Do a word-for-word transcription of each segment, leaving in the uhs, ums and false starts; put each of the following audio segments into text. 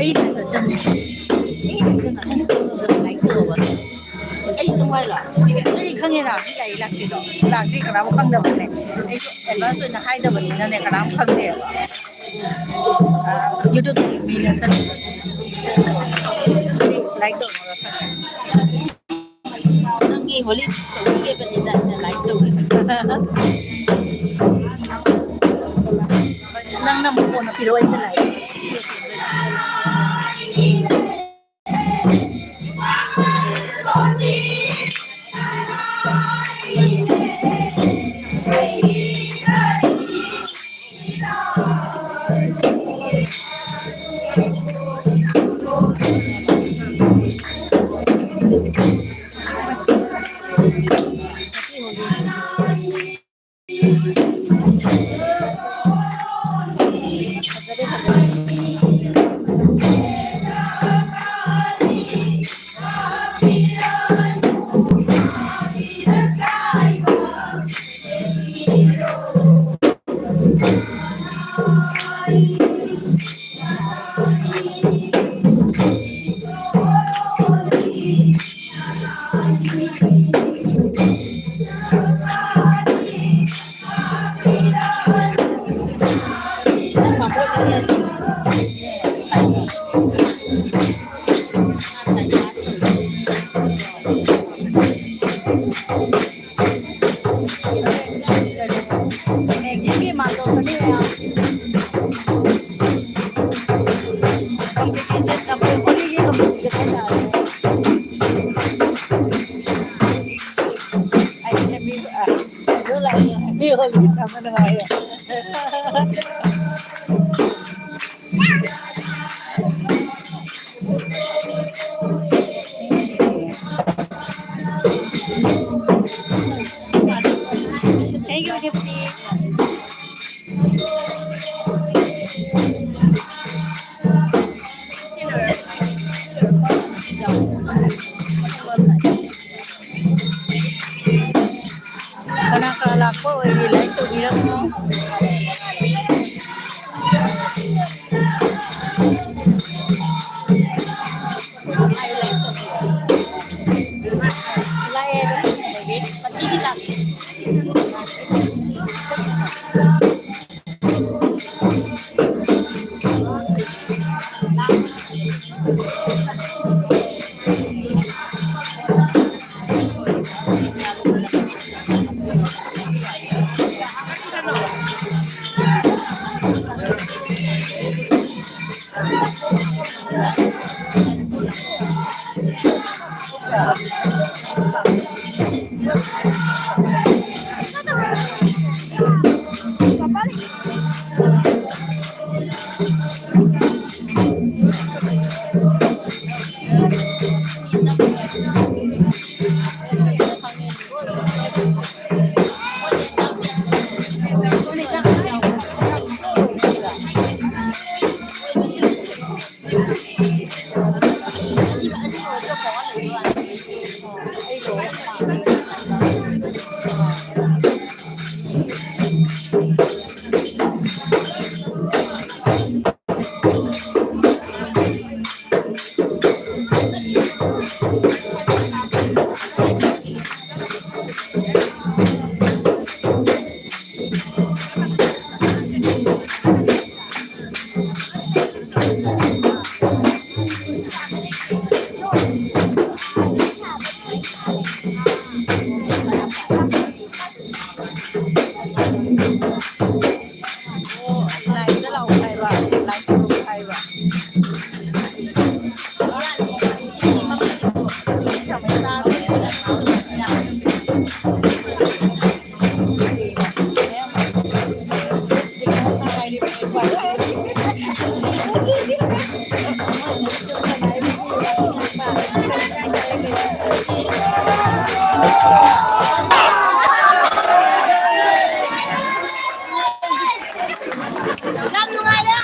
ꯑꯩ ꯂꯥꯏꯔꯤꯛꯇ ꯆꯪꯉꯦ꯫ ꯑꯩ ꯂꯥꯏꯔꯤꯛꯇ ꯉꯥꯛꯇꯪ ꯆꯪꯉꯒ ꯂꯥꯏꯔꯤꯛ ꯇꯧꯕ꯫ ꯑꯩ ꯆꯪꯉꯨ ꯍꯥꯏꯔꯣ? ꯑꯩ ꯈꯪꯉꯦꯅ ꯃꯤ ꯂꯥꯏꯔꯤꯛ ꯂꯥꯛꯇ꯭ꯔꯤꯗꯣ꯫ ꯂꯥꯛꯇ꯭ꯔꯤ ꯀꯅꯥꯃꯨꯛ ꯈꯪꯗꯕꯅꯦ꯫ ꯑꯩꯁꯨ advance ꯑꯣꯏꯅ ꯍꯥꯏꯗꯕꯅꯤꯅꯅꯦ ꯀꯅꯥꯝ ꯈꯪꯗꯦꯕ꯫ ꯑ, YouTube ꯃꯤꯅ ꯆꯠ-, ꯂꯥꯏꯔꯤꯛ ꯇꯧꯔꯒ ꯈꯪꯉꯦ꯫ ꯅꯪꯒꯤ ꯍꯣꯂꯤ ꯇꯧꯕꯤꯒꯦꯕꯅꯤꯗ ꯑꯩꯅ ꯂꯥꯏꯔꯤꯛ ꯇꯧꯕꯤꯕ꯫ ꯅꯪꯅ ꯑꯃꯨꯛ ꯀꯣꯟꯅ ꯄꯤꯔꯛꯑꯣ ꯑꯩꯅ ꯂꯥꯏꯔꯤꯛ꯫ Thank you, Dipti. ꯀꯅꯥ ꯀꯅꯥ ꯂꯥꯛꯄ ꯑꯣꯏꯔꯤ ꯂꯥꯏꯛ ꯇꯧꯕꯤꯔꯝꯃꯣ꯫ ꯌꯥꯝ ꯅꯨꯡꯉꯥꯏꯔꯦ꯫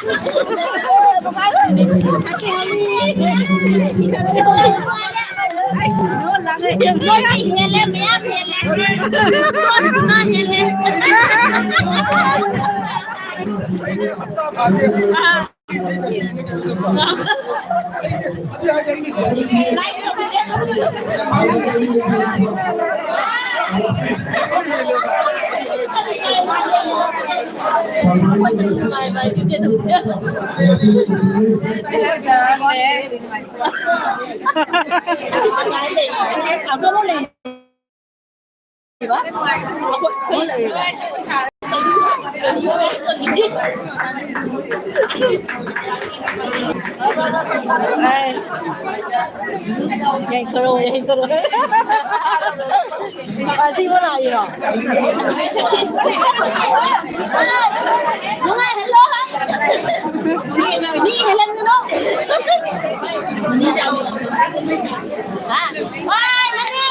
ꯅꯣꯏꯅ ꯍꯦꯜꯂꯦ, ꯃꯌꯥꯝ ꯍꯦꯜꯂꯦ꯫ ꯅꯣꯏꯅ ꯍꯦꯜꯂꯦ꯫ ꯌꯥꯏꯐꯔꯣ, ꯌꯥꯏꯐꯔꯣ꯫ ꯑꯁꯤꯕꯨ ꯂꯥꯛꯏꯔꯣ? ꯅꯨꯡꯉꯥꯏꯍꯜꯂꯣ꯫ ꯃꯤ ꯍꯦꯜꯍꯟꯒꯅꯣ꯫ ꯍꯥ? ꯍꯣꯏ, ꯃꯅꯤ꯫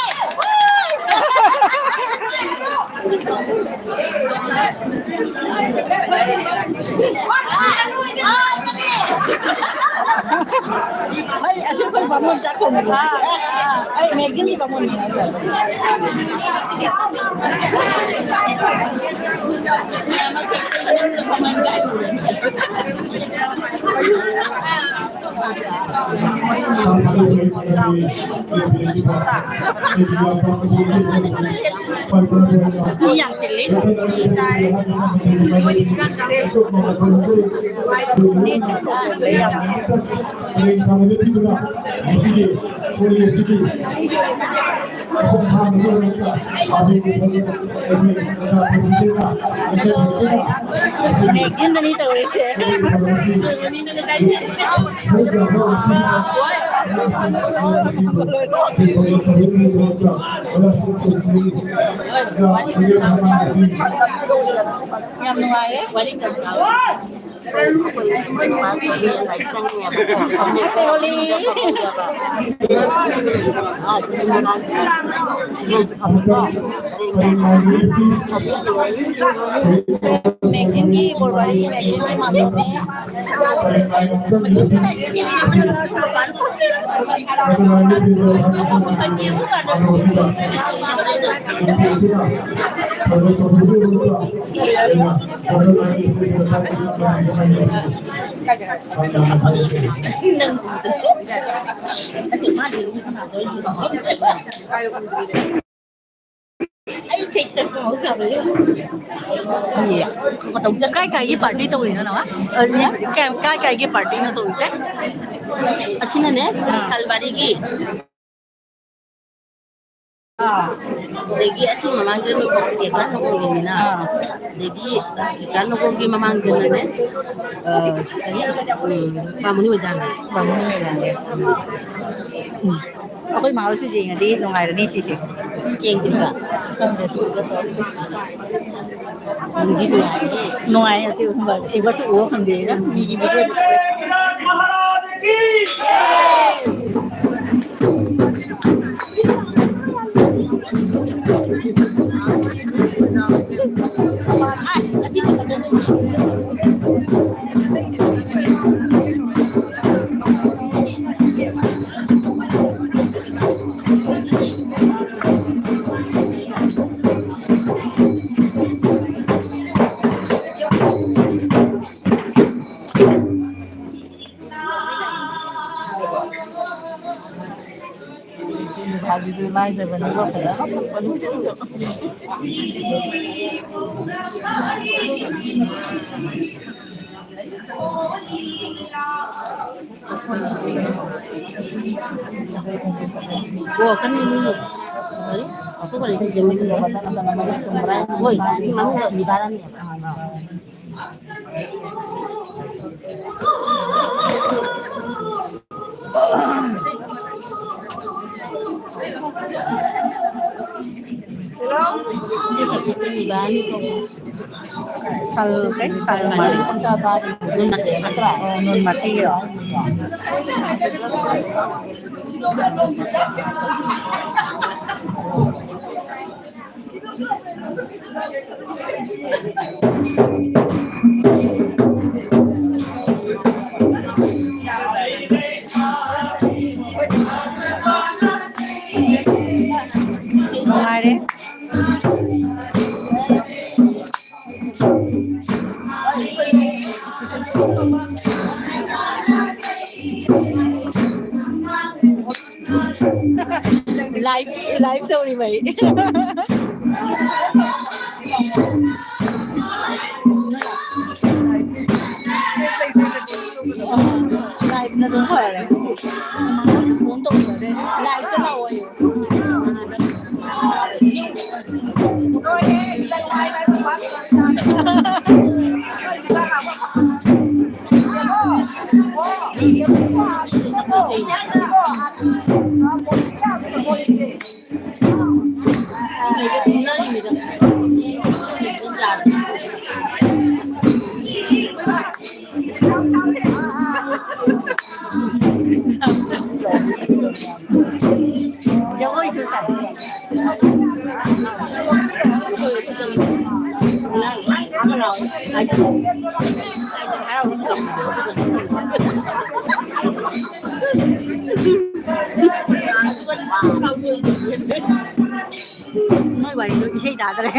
ꯑꯩ ꯑꯁꯤ ꯑꯩꯈꯣꯏ ꯕꯥꯃꯣꯟ ꯆꯥꯛ ꯊꯣꯡꯕ꯫ ꯑꯥ, ꯑꯥ, ꯑꯩ magazine ꯒꯤ ꯕꯥꯃꯣꯟꯅꯤ꯫ ꯃꯤ ꯌꯥꯝ ꯇꯤꯜꯂꯤ꯫ ꯃꯤ ꯇꯥꯏ꯫ ꯅꯦꯠꯁꯦ problem ꯂꯩ ꯌꯥꯝꯅ꯫ Magazine ꯗꯅꯤ ꯇꯧꯔꯤꯁꯦ꯫ ꯌꯥꯝ ꯅꯨꯡꯉꯥꯏꯔꯦ꯫ Happy Holi꯫ Magazine ꯒꯤ ꯕꯣꯔꯕꯥꯔꯤ magazine ꯒꯤ ꯃꯥꯟꯗꯣꯞꯅꯦ꯫ ꯑꯩ ꯆꯦꯛ ꯀꯥꯏ ꯀꯥꯏꯒꯤ ꯄꯥꯔꯇꯤ ꯇꯧꯔꯤꯅꯣ ꯅꯋꯥ? ꯀꯥꯏ ꯀꯥꯏꯒꯤ ꯄꯥꯔꯇꯤꯅꯣ ꯇꯧꯔꯤꯁꯦ? ꯑꯁꯤꯅꯅꯦ, ꯑꯥ꯫ ꯁꯥꯜꯕꯥꯔꯤꯒꯤ꯫ ꯑꯥ꯫ ꯑꯗꯒꯤ ꯑꯁꯤ ꯃꯃꯥꯡꯗ ꯅꯣꯡꯄꯣꯛ ꯇꯦꯛꯀꯥꯟ ꯅꯣꯡꯄꯣꯛꯒꯤꯅꯤꯅ꯫ ꯑꯥ꯫ ꯑꯗꯒꯤ ꯇꯦꯛꯀꯥꯟ ꯅꯣꯡꯄꯣꯛꯒꯤ ꯃꯃꯥꯡꯗꯅꯅꯦ, ꯑ, ꯀꯔꯤ? ꯎꯝ, ꯕꯥꯃꯣꯟ ꯃꯣꯏꯗꯥꯡ꯫ ꯕꯥꯃꯣꯟ ꯃꯣꯏꯗꯥꯡ꯫ ꯎꯝ꯫ ꯑꯩꯈꯣꯏ ꯃꯥ ꯍꯣꯏꯁꯨ ꯌꯦꯡꯉꯗꯤ ꯅꯨꯡꯉꯥꯏꯔꯅꯤ ꯁꯤꯁꯦ꯫ ꯌꯦꯡꯗ꯭ꯔꯤꯕ? ꯈꯪꯗꯦ꯫ ꯅꯨꯡꯗꯤ ꯅꯨꯡꯉꯥꯏꯌꯦ꯫ ꯅꯨꯡꯉꯥꯏꯌꯦ, ꯑꯁꯤ ꯎꯕ-, ꯎꯕꯁꯨ ꯎꯕ ꯐꯪꯗꯦꯗ, ꯃꯤꯒꯤ ꯚꯤꯗꯤꯑꯣꯗ꯫ ꯁꯜ ꯀꯩ? ꯁꯜ ꯃꯔꯤ꯫ ꯑꯣ, ꯅꯨꯟ ꯃꯇꯤꯔꯣ? ꯅꯨꯡꯉꯥꯏꯔꯦ꯫ ꯂꯥꯏꯚ, ꯂꯥꯏꯚ ꯇꯧꯔꯤꯕ ꯑꯩ꯫ ꯂꯥꯏꯐꯅ ꯑꯗꯨꯝ ꯐꯔꯦ꯫ ꯃꯃꯥꯡꯗ ꯐꯣꯟ ꯇꯧꯈ꯭ꯔꯦ꯫ ꯂꯥꯏꯐꯇ ꯂꯥꯛꯑꯣꯌꯦ꯫ ꯖꯒꯣꯏꯁꯨ ꯁꯥꯏ꯫ ꯃꯣꯏ ꯋꯥꯔꯤꯗꯣ ꯏꯁꯩ ꯇꯥꯗ꯭ꯔꯦ꯫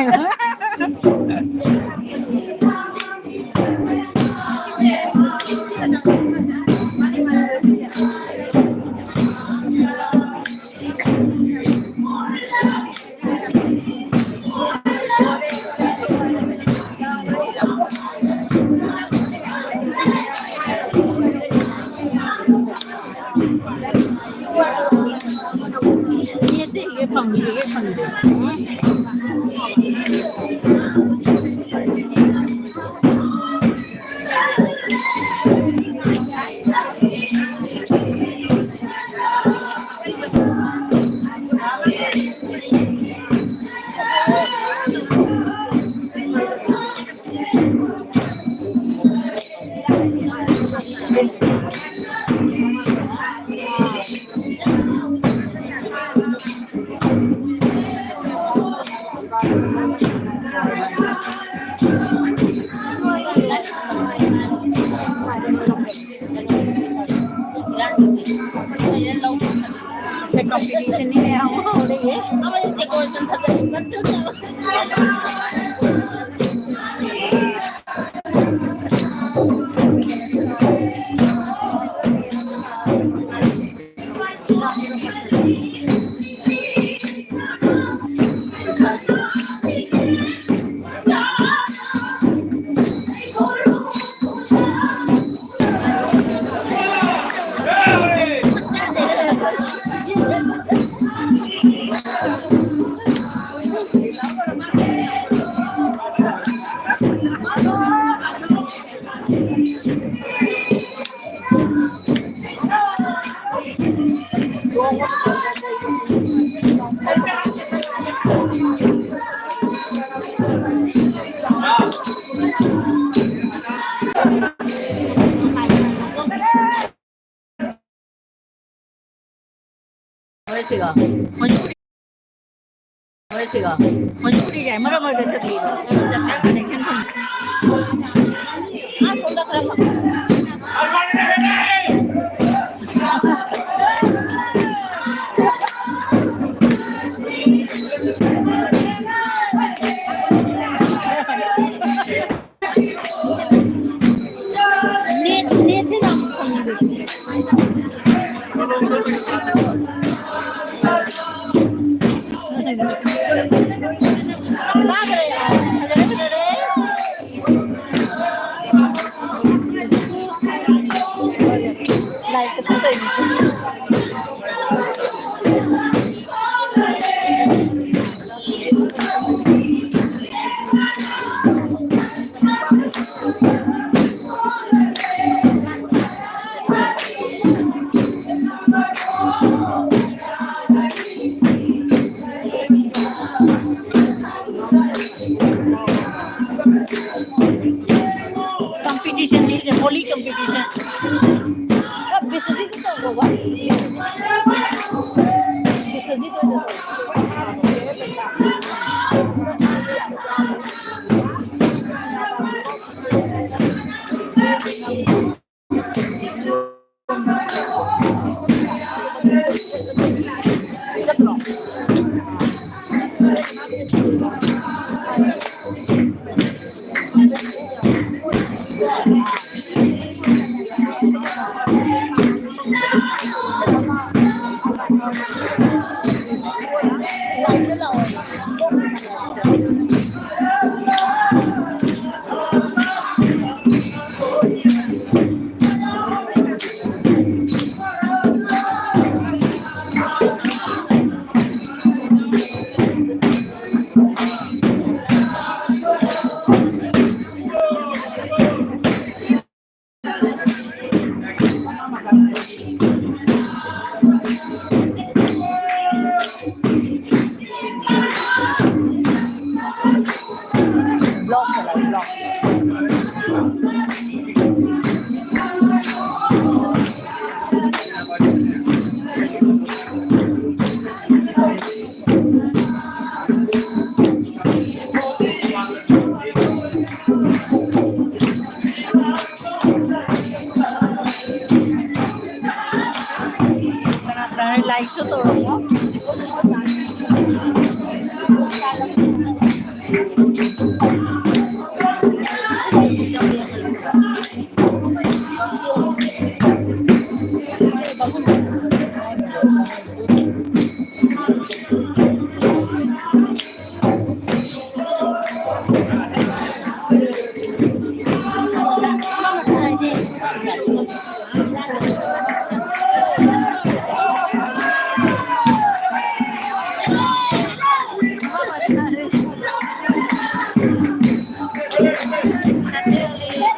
ꯅꯦꯠꯁꯦ ꯏꯒꯦ ꯐꯪꯗꯦ, ꯏꯒꯦ ꯐꯪꯗꯦ꯫ ꯁꯦ, ꯀꯝꯄꯤꯇꯤꯁꯟꯅꯤꯅꯦ, ꯑꯃ ꯍꯧꯔꯛꯑꯦ꯫ ꯑꯃꯗꯤ ꯗꯦꯀꯣꯔꯦꯁꯟ ꯐꯖꯅ ꯐꯖꯅ ꯇꯧꯔꯦ꯫ ꯍꯣꯏ, ꯁꯤꯒ꯫ ꯍꯣꯏ, ꯁꯤꯒ꯫ ꯃꯅꯤꯄꯨꯔꯤ ꯀꯥꯏ ꯃꯔꯛ ꯃꯔꯛꯇ ꯆꯠꯄꯤꯗꯣ꯫ ꯆꯠꯄ connection ꯐꯪꯗꯦ꯫ ꯑꯥ, ꯁꯣꯝꯗ ꯈꯔ ꯐꯪ-, ꯅꯦꯠ, ꯅꯦꯠꯁꯦ ꯌꯥꯝ ꯐꯪꯗꯦ꯫ ꯇꯥꯗ꯭ꯔꯦ꯫ ꯐꯖꯔꯦ, ꯐꯖꯔꯦ꯫ Like ꯀꯛꯊꯠꯇꯣꯏꯅꯦ꯫ Competition is a holy competition. ꯑ, ꯕꯤꯁ꯭ꯋꯖꯤꯠꯁꯨ ꯇꯧꯈ꯭ꯔꯕꯣ? ꯕꯤꯁ꯭ꯋꯖꯤꯠ ꯑꯣꯏꯅ ꯇꯧ꯫ ꯀꯅꯥ ꯀꯅꯥ like ꯁꯨ ꯇꯧꯔꯝꯃꯣ꯫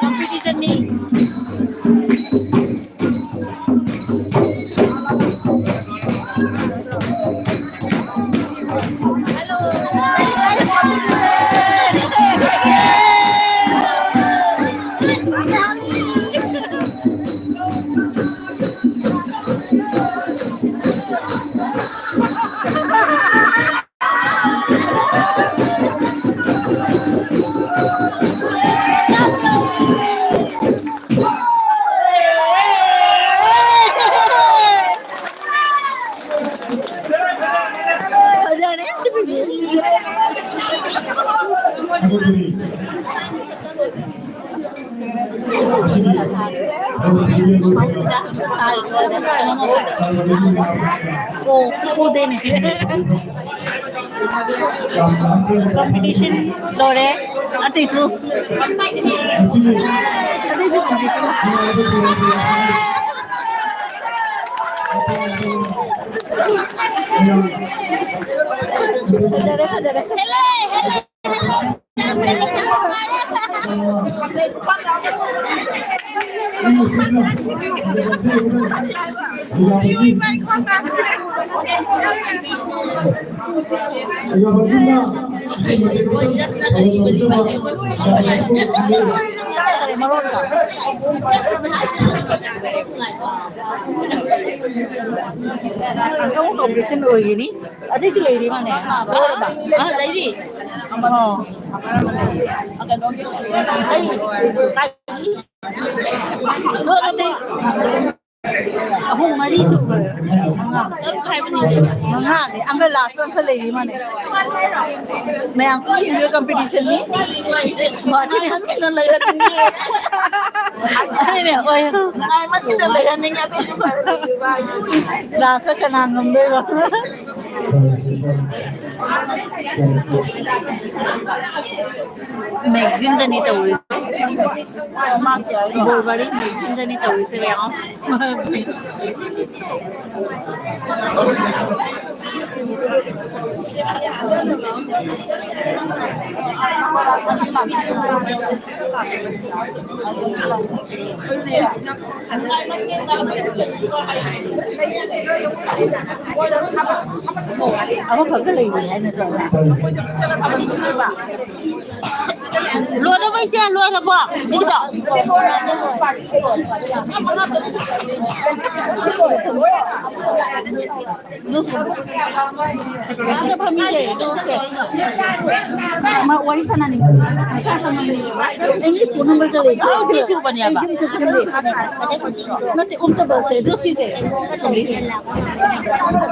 Competition ꯅꯤ꯫ ꯑꯣ, ꯎꯗꯦꯅꯦ꯫ Competition ꯂꯣꯏꯔꯦ꯫ ꯑꯇꯩꯁꯨ꯫ ꯑꯇꯩꯁꯨ competition꯫ ꯐꯖꯔꯦ, ꯐꯖꯔꯦ꯫ ꯃꯔꯣꯟꯗꯣ꯫ ꯑꯪꯀꯜ ꯑꯣꯄꯔꯦꯁꯟ ꯑꯣꯏꯒꯅꯤ꯫ ꯑꯗꯨꯏꯁꯨ ꯂꯩꯔꯤ ꯃꯥꯅꯦ꯫ ꯑ, ꯂꯩꯔꯤ꯫ ꯑꯣ꯫ ꯑꯩ ꯑꯍꯨꯝ ꯃꯔꯤ ꯁꯨꯈ꯭ꯔꯦ꯫ ꯃꯉꯥ꯫ ꯇꯔꯨꯛ ꯍꯥꯏꯕꯅꯤꯅꯦ꯫ ꯃꯉꯥꯅꯦ꯫ ꯑꯪꯀꯜ ꯂꯥꯁ ꯑꯪꯀꯜ ꯂꯩꯔꯤ ꯃꯥꯅꯦ꯫ ꯃꯌꯥꯝꯁꯨ ꯌꯦꯡꯕꯤꯌꯨ ꯀꯝꯄꯤꯇꯤꯁꯟꯅꯤ꯫ ꯃꯥꯗꯤ ꯍꯟꯖꯤꯟꯅ ꯂꯩꯍꯟꯅꯤꯡꯉꯦ꯫ ꯑꯗꯨꯅꯦ, ꯍꯣꯏ꯫ ꯅꯨꯡꯉꯥꯏ ꯃꯁꯤꯗ ꯂꯩꯍꯟꯅꯤꯡꯉꯦ ꯑꯗꯨꯁꯨ ꯐꯔꯦ꯫ ꯂꯥꯁꯇ ꯀꯅꯥ ꯉꯝꯗꯣꯏꯕ? ꯃꯦꯒꯖꯤꯟꯗꯅꯤ ꯇꯧꯔꯤꯁꯦ꯫ ꯕꯣꯜ ꯋꯥꯔꯤ ꯃꯦꯒꯖꯤꯟꯗꯅꯤ ꯇꯧꯔꯤꯁꯦ ꯃꯌꯥꯝ꯫ ꯑꯃꯈꯛꯇ ꯂꯩꯕꯅꯦ ꯍꯥꯏ ꯅꯠꯇ꯭ꯔꯣ? ꯂꯣꯏꯔꯕꯣ ꯏꯆꯦ? ꯂꯣꯏꯔꯕꯣ? ꯁꯤꯒꯤꯗꯣ? ꯑꯗ ꯐꯝꯃꯤꯁꯦ, ꯑꯗꯣ ꯁꯦ꯫ ꯃꯥ ꯋꯥꯔꯤ ꯁꯥꯟꯅꯅꯤꯡꯕ꯫ ꯃꯁꯥ ꯁꯥꯟꯅꯅꯤꯡꯕ꯫ ꯑꯩꯒꯤ ꯐꯣꯟ ꯅꯝꯕꯔꯗ ꯂꯩꯕ꯭ꯔꯣ? ꯁꯤꯁꯨꯕꯅꯦꯕ꯫ ꯑꯩ ꯌꯨꯝꯁꯨ ꯈꯪꯗꯦ꯫ ꯅꯠꯇꯦ, ꯎꯝꯇꯕꯜꯁꯦ, ꯑꯗꯣ ꯁꯤꯁꯦ꯫ ꯁꯣꯝꯒꯤ꯫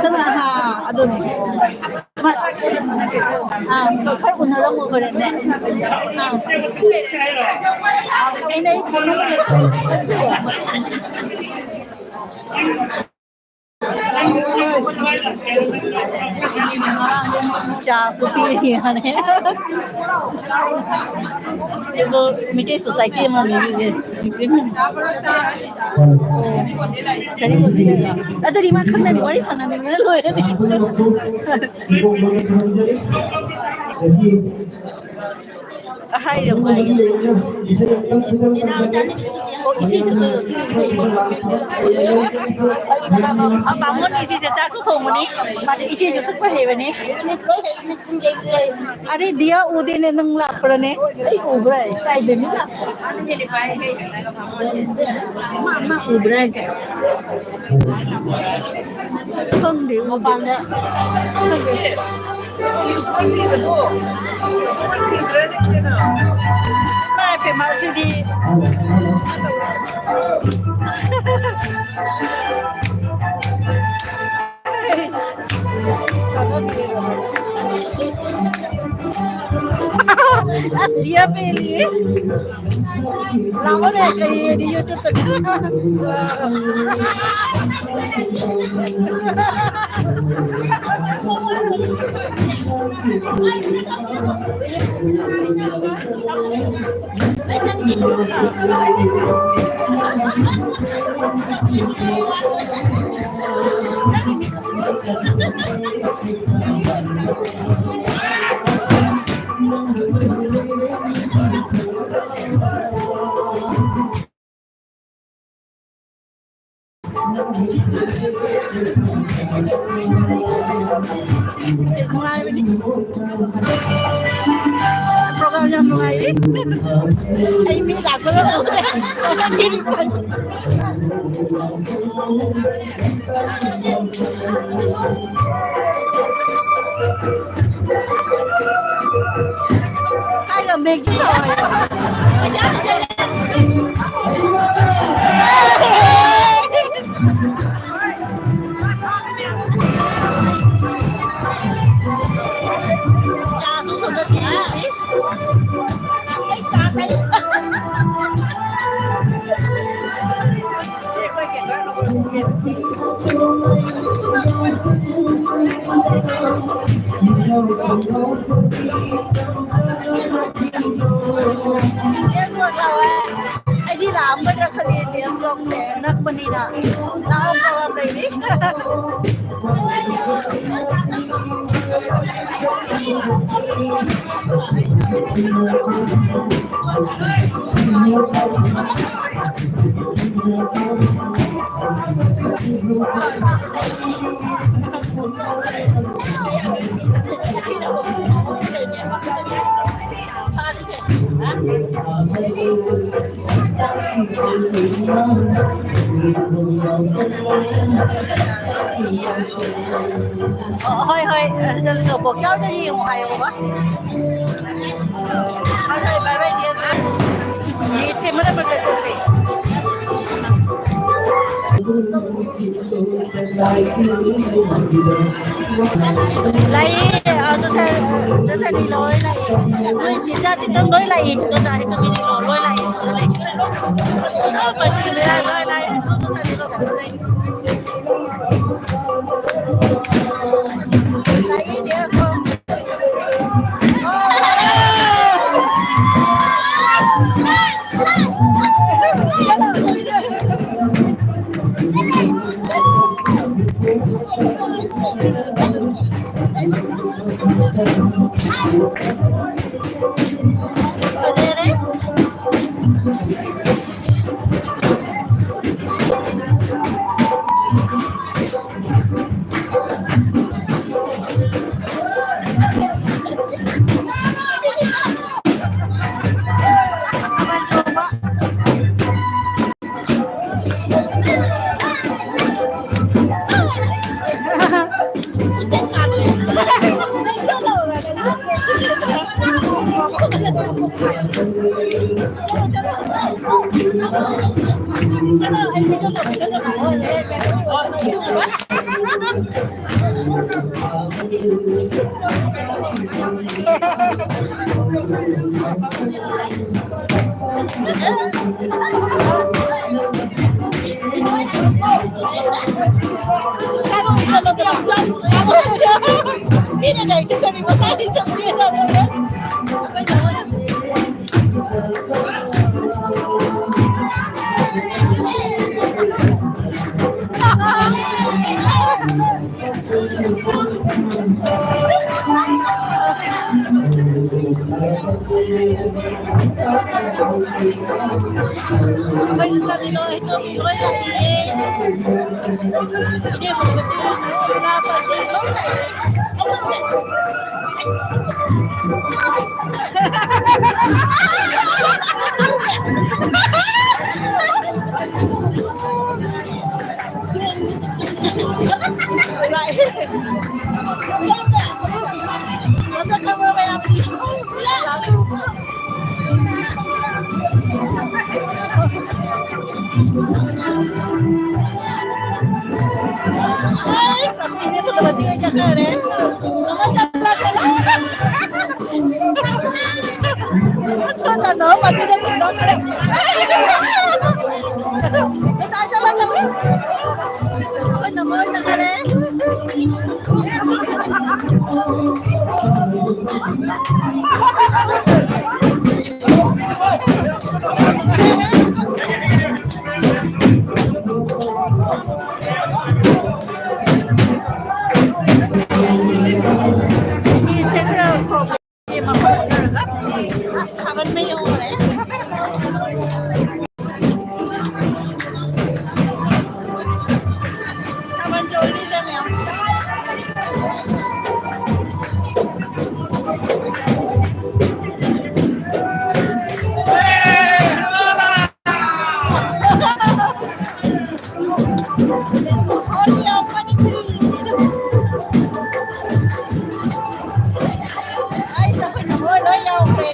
ꯁꯅꯥ, ꯍꯥ, ꯑꯗꯨꯅꯦ꯫ ꯃꯥ, ꯑꯥ, ꯈꯔ ꯎꯅꯔꯝꯃꯣ ꯍꯣꯔꯦꯟꯅꯦ꯫ ꯑꯥ꯫ ꯑꯩꯅ ꯑꯩ ꯐꯣꯟ ꯅꯝꯕꯔ ꯂꯩꯇꯦ꯫ ꯆꯥꯁꯨ ꯄꯤꯔꯤ ꯌꯥꯅꯤ꯫ ꯁꯤꯁꯨ ꯃꯤꯇꯩ ꯁꯣꯁꯥꯏꯇꯤ ꯑꯃꯅꯤ꯫ ꯑꯣ꯫ ꯀꯔꯤ ꯑꯣꯏꯗꯣꯏꯅꯣ? ꯑꯗꯨꯗꯤ ꯃꯥ ꯈꯪꯅꯅꯤ, ꯋꯥꯔꯤ ꯁꯥꯟꯅꯅꯤꯡꯕꯅ ꯂꯣꯏꯔꯅꯤ꯫ ꯑꯍꯥꯏꯗ ꯑꯣ, ꯏꯁꯩ ꯁꯛꯇꯣꯏꯔꯣ? ꯁꯤꯒꯤ ꯏꯁꯩ꯫ ꯑ, ꯕꯥꯃꯣꯟ ꯏꯆꯦꯁꯦ ꯆꯥꯛꯁꯨ ꯊꯣꯡꯕꯅꯤ꯫ ꯃꯥꯗꯤ ꯏꯁꯩꯁꯨ ꯁꯛꯄ ꯍꯩꯕꯅꯤ꯫ ꯑꯔꯦ, ꯗꯤꯌꯥ ꯎꯗꯦꯅꯦ, ꯅꯪ ꯂꯥꯛꯄ꯭ꯔꯅꯦ? ꯑꯩ ꯎꯕ꯭ꯔꯥ? ꯀꯥꯏꯗꯅꯤ? ꯃꯥ, ꯃꯥ ꯎꯕ꯭ꯔꯥ ꯍꯥꯏꯁꯦ? ꯈꯪꯗꯦ, ꯎꯗꯦ꯫ ꯃꯄꯥꯟꯗ꯫ ꯈꯪꯗꯦ꯫ ꯏꯃꯥꯏ ꯄꯦꯝꯃ, ꯁꯤꯗꯤ꯫ ꯑꯁ, ꯗꯤꯌꯥ ꯄꯦꯜꯂꯤꯌꯦ꯫ ꯂꯥꯛꯑꯣꯅꯦ, ꯀꯔꯤ YouTube-ꯇ꯫ ꯅꯨꯡꯉꯥꯏꯕꯅꯤ꯫ Program ꯌꯥꯝ ꯅꯨꯡꯉꯥꯏꯔꯤ꯫ ꯑꯩ ꯃꯤ ꯂꯥꯛꯄꯒ ꯎꯗꯦ꯫ ꯀꯥꯏꯗ ꯃꯦꯛꯁꯤ ꯇꯧꯔꯦ? ꯆꯥꯁꯨ ꯁꯨꯝꯗ ꯊꯤꯔꯤ꯫ ꯑꯩꯗꯤ ꯂꯥꯛꯑꯝꯒꯗ꯭ꯔꯥ ꯈꯜꯂꯤ, ꯗꯦꯁ ꯕ꯭ꯂꯣꯛꯁꯦ ꯅꯛꯄꯅꯤꯅ꯫ ꯂꯥꯛꯑꯣ, ꯄ꯭ꯔꯣꯒ꯭ꯔꯥꯝ ꯂꯩꯔꯤ꯫ ꯍꯣꯏ, ꯍꯣꯏ, ꯆꯠꯂꯁꯤ꯫ ꯕꯣꯛꯆꯥꯎꯗ ꯌꯦꯡꯉꯨ ꯍꯥꯏꯌꯣꯕ꯫ ꯍꯣꯏ, ꯍꯣꯏ, ꯕꯥꯏ ꯕꯥꯏ, ꯗꯤꯌꯔ꯫ ꯃꯤꯅꯤꯠꯁꯦ ꯃꯔꯛ ꯃꯔꯛꯇ ꯆꯠꯂꯦ꯫ ꯂꯥꯛꯑꯦ, ꯑ, ꯗꯣꯛꯇꯔ, ꯗꯣꯛꯇꯔ ꯅꯤꯂꯣ ꯍꯣꯏ ꯂꯥꯛꯑꯦ꯫ ꯅꯣꯏ ꯆꯤꯟꯖꯥꯛ ꯆꯤꯟꯖꯥꯛ ꯂꯣꯏ ꯂꯥꯛꯑꯦ꯫ ꯗꯣꯛꯇꯔ ꯍꯦꯛꯇ ꯃꯤꯅꯤꯠ ꯂꯣꯏ ꯂꯥꯛꯑꯦ꯫ ꯂꯣꯏ ꯂꯥꯛꯑꯦ꯫ ꯗꯣꯛꯇꯔ ꯅꯤꯂꯣ ꯂꯥꯛꯑꯦ꯫ ꯑꯩꯈꯣꯏ ꯏꯆꯥꯅꯤ ꯂꯣꯏ ꯍꯩꯊꯣꯏ ꯂꯣꯏ ꯂꯥꯛꯏ꯫ ꯏꯅꯦꯝꯕꯣꯛ ꯃꯆꯦ ꯏꯅꯥꯎꯄꯥꯁꯤꯡ ꯂꯣꯏ ꯂꯥꯛꯏ꯫ ꯃꯁꯛ ꯈꯪꯕ ꯃꯌꯥꯝ꯫ ꯑꯩꯁ, ꯑꯩꯈꯣꯏ ꯏꯅꯦ ꯐꯨꯂꯃꯇꯤ ꯍꯣꯏ ꯆꯠꯈ꯭ꯔꯦ꯫ ꯑꯃ ꯆꯠꯂꯣ, ꯆꯠꯂꯣ꯫ ꯁꯣꯝ ꯆꯠꯂꯣ, ꯃꯗꯨꯗ ꯆꯤꯡꯊꯣꯛꯈ꯭ꯔꯦ꯫ ꯆꯠꯂꯣ, ꯆꯠꯂꯣ꯫ ꯑꯩꯈꯣꯏ ꯅꯃꯣꯏ ꯆꯠꯈ꯭ꯔꯦ꯫ ꯃꯤꯁꯦ ꯈꯔ ꯃꯐꯝ ꯈꯔꯒ ꯑꯁ ꯊꯥꯕꯜ ꯃꯩ ꯍꯧꯔꯦ꯫ ꯊꯥꯕꯜ ꯆꯣꯡꯉꯤꯁꯦ ꯃꯌꯥꯝ꯫ ꯍꯣꯂꯤ ꯑꯣꯐ ꯃꯅꯤꯄꯨꯔꯤ꯫ ꯑꯩꯁ ꯑꯩꯈꯣꯏ ꯅꯃꯣꯏ ꯂꯣꯏ ꯌꯥꯎꯈ꯭ꯔꯦ꯫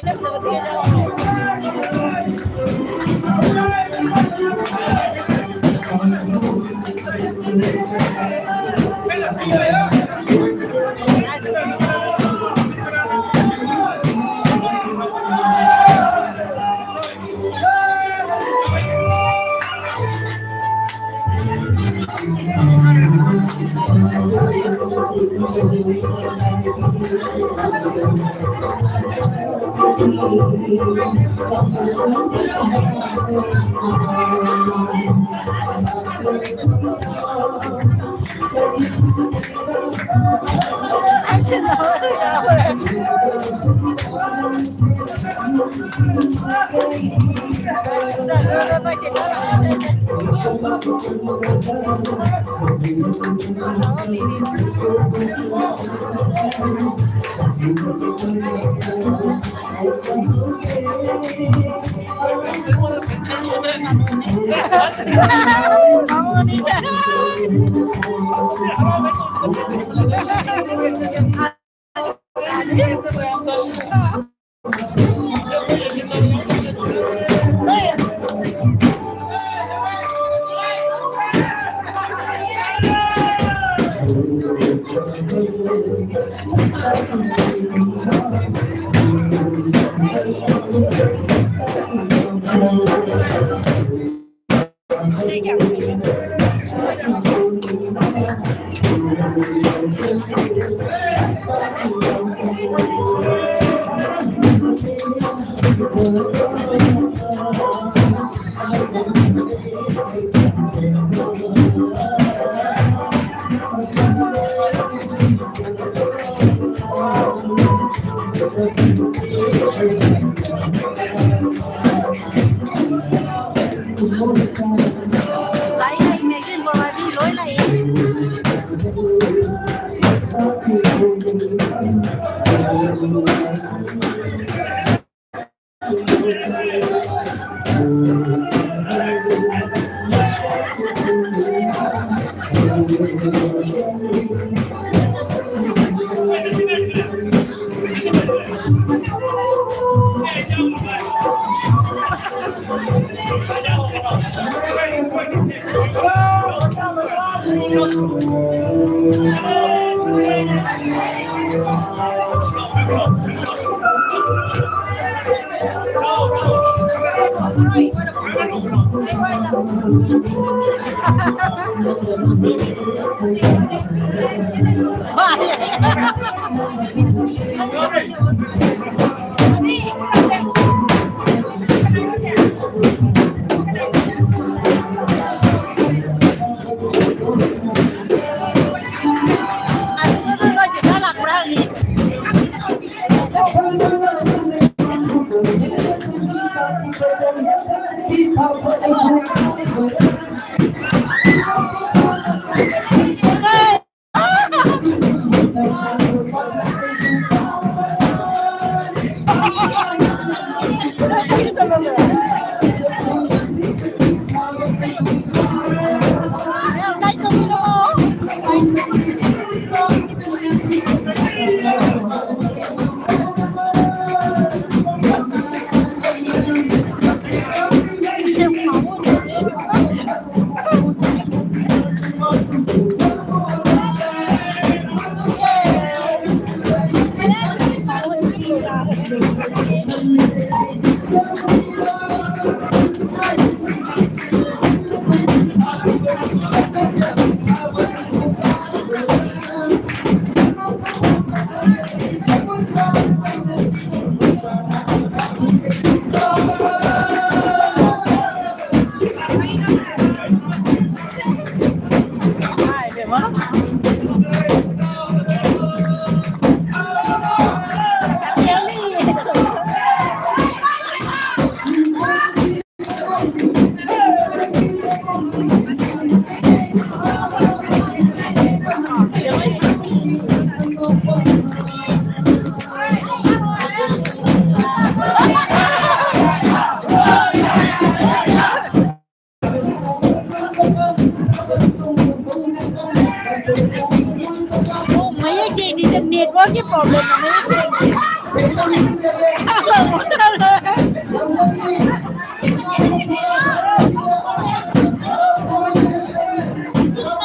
ꯑꯣ, ꯃꯌꯦꯛ ꯁꯦꯡꯗꯦ, network ꯀꯤ problem ꯅ ꯃꯌꯦꯛ ꯁꯦꯡꯗꯦ꯫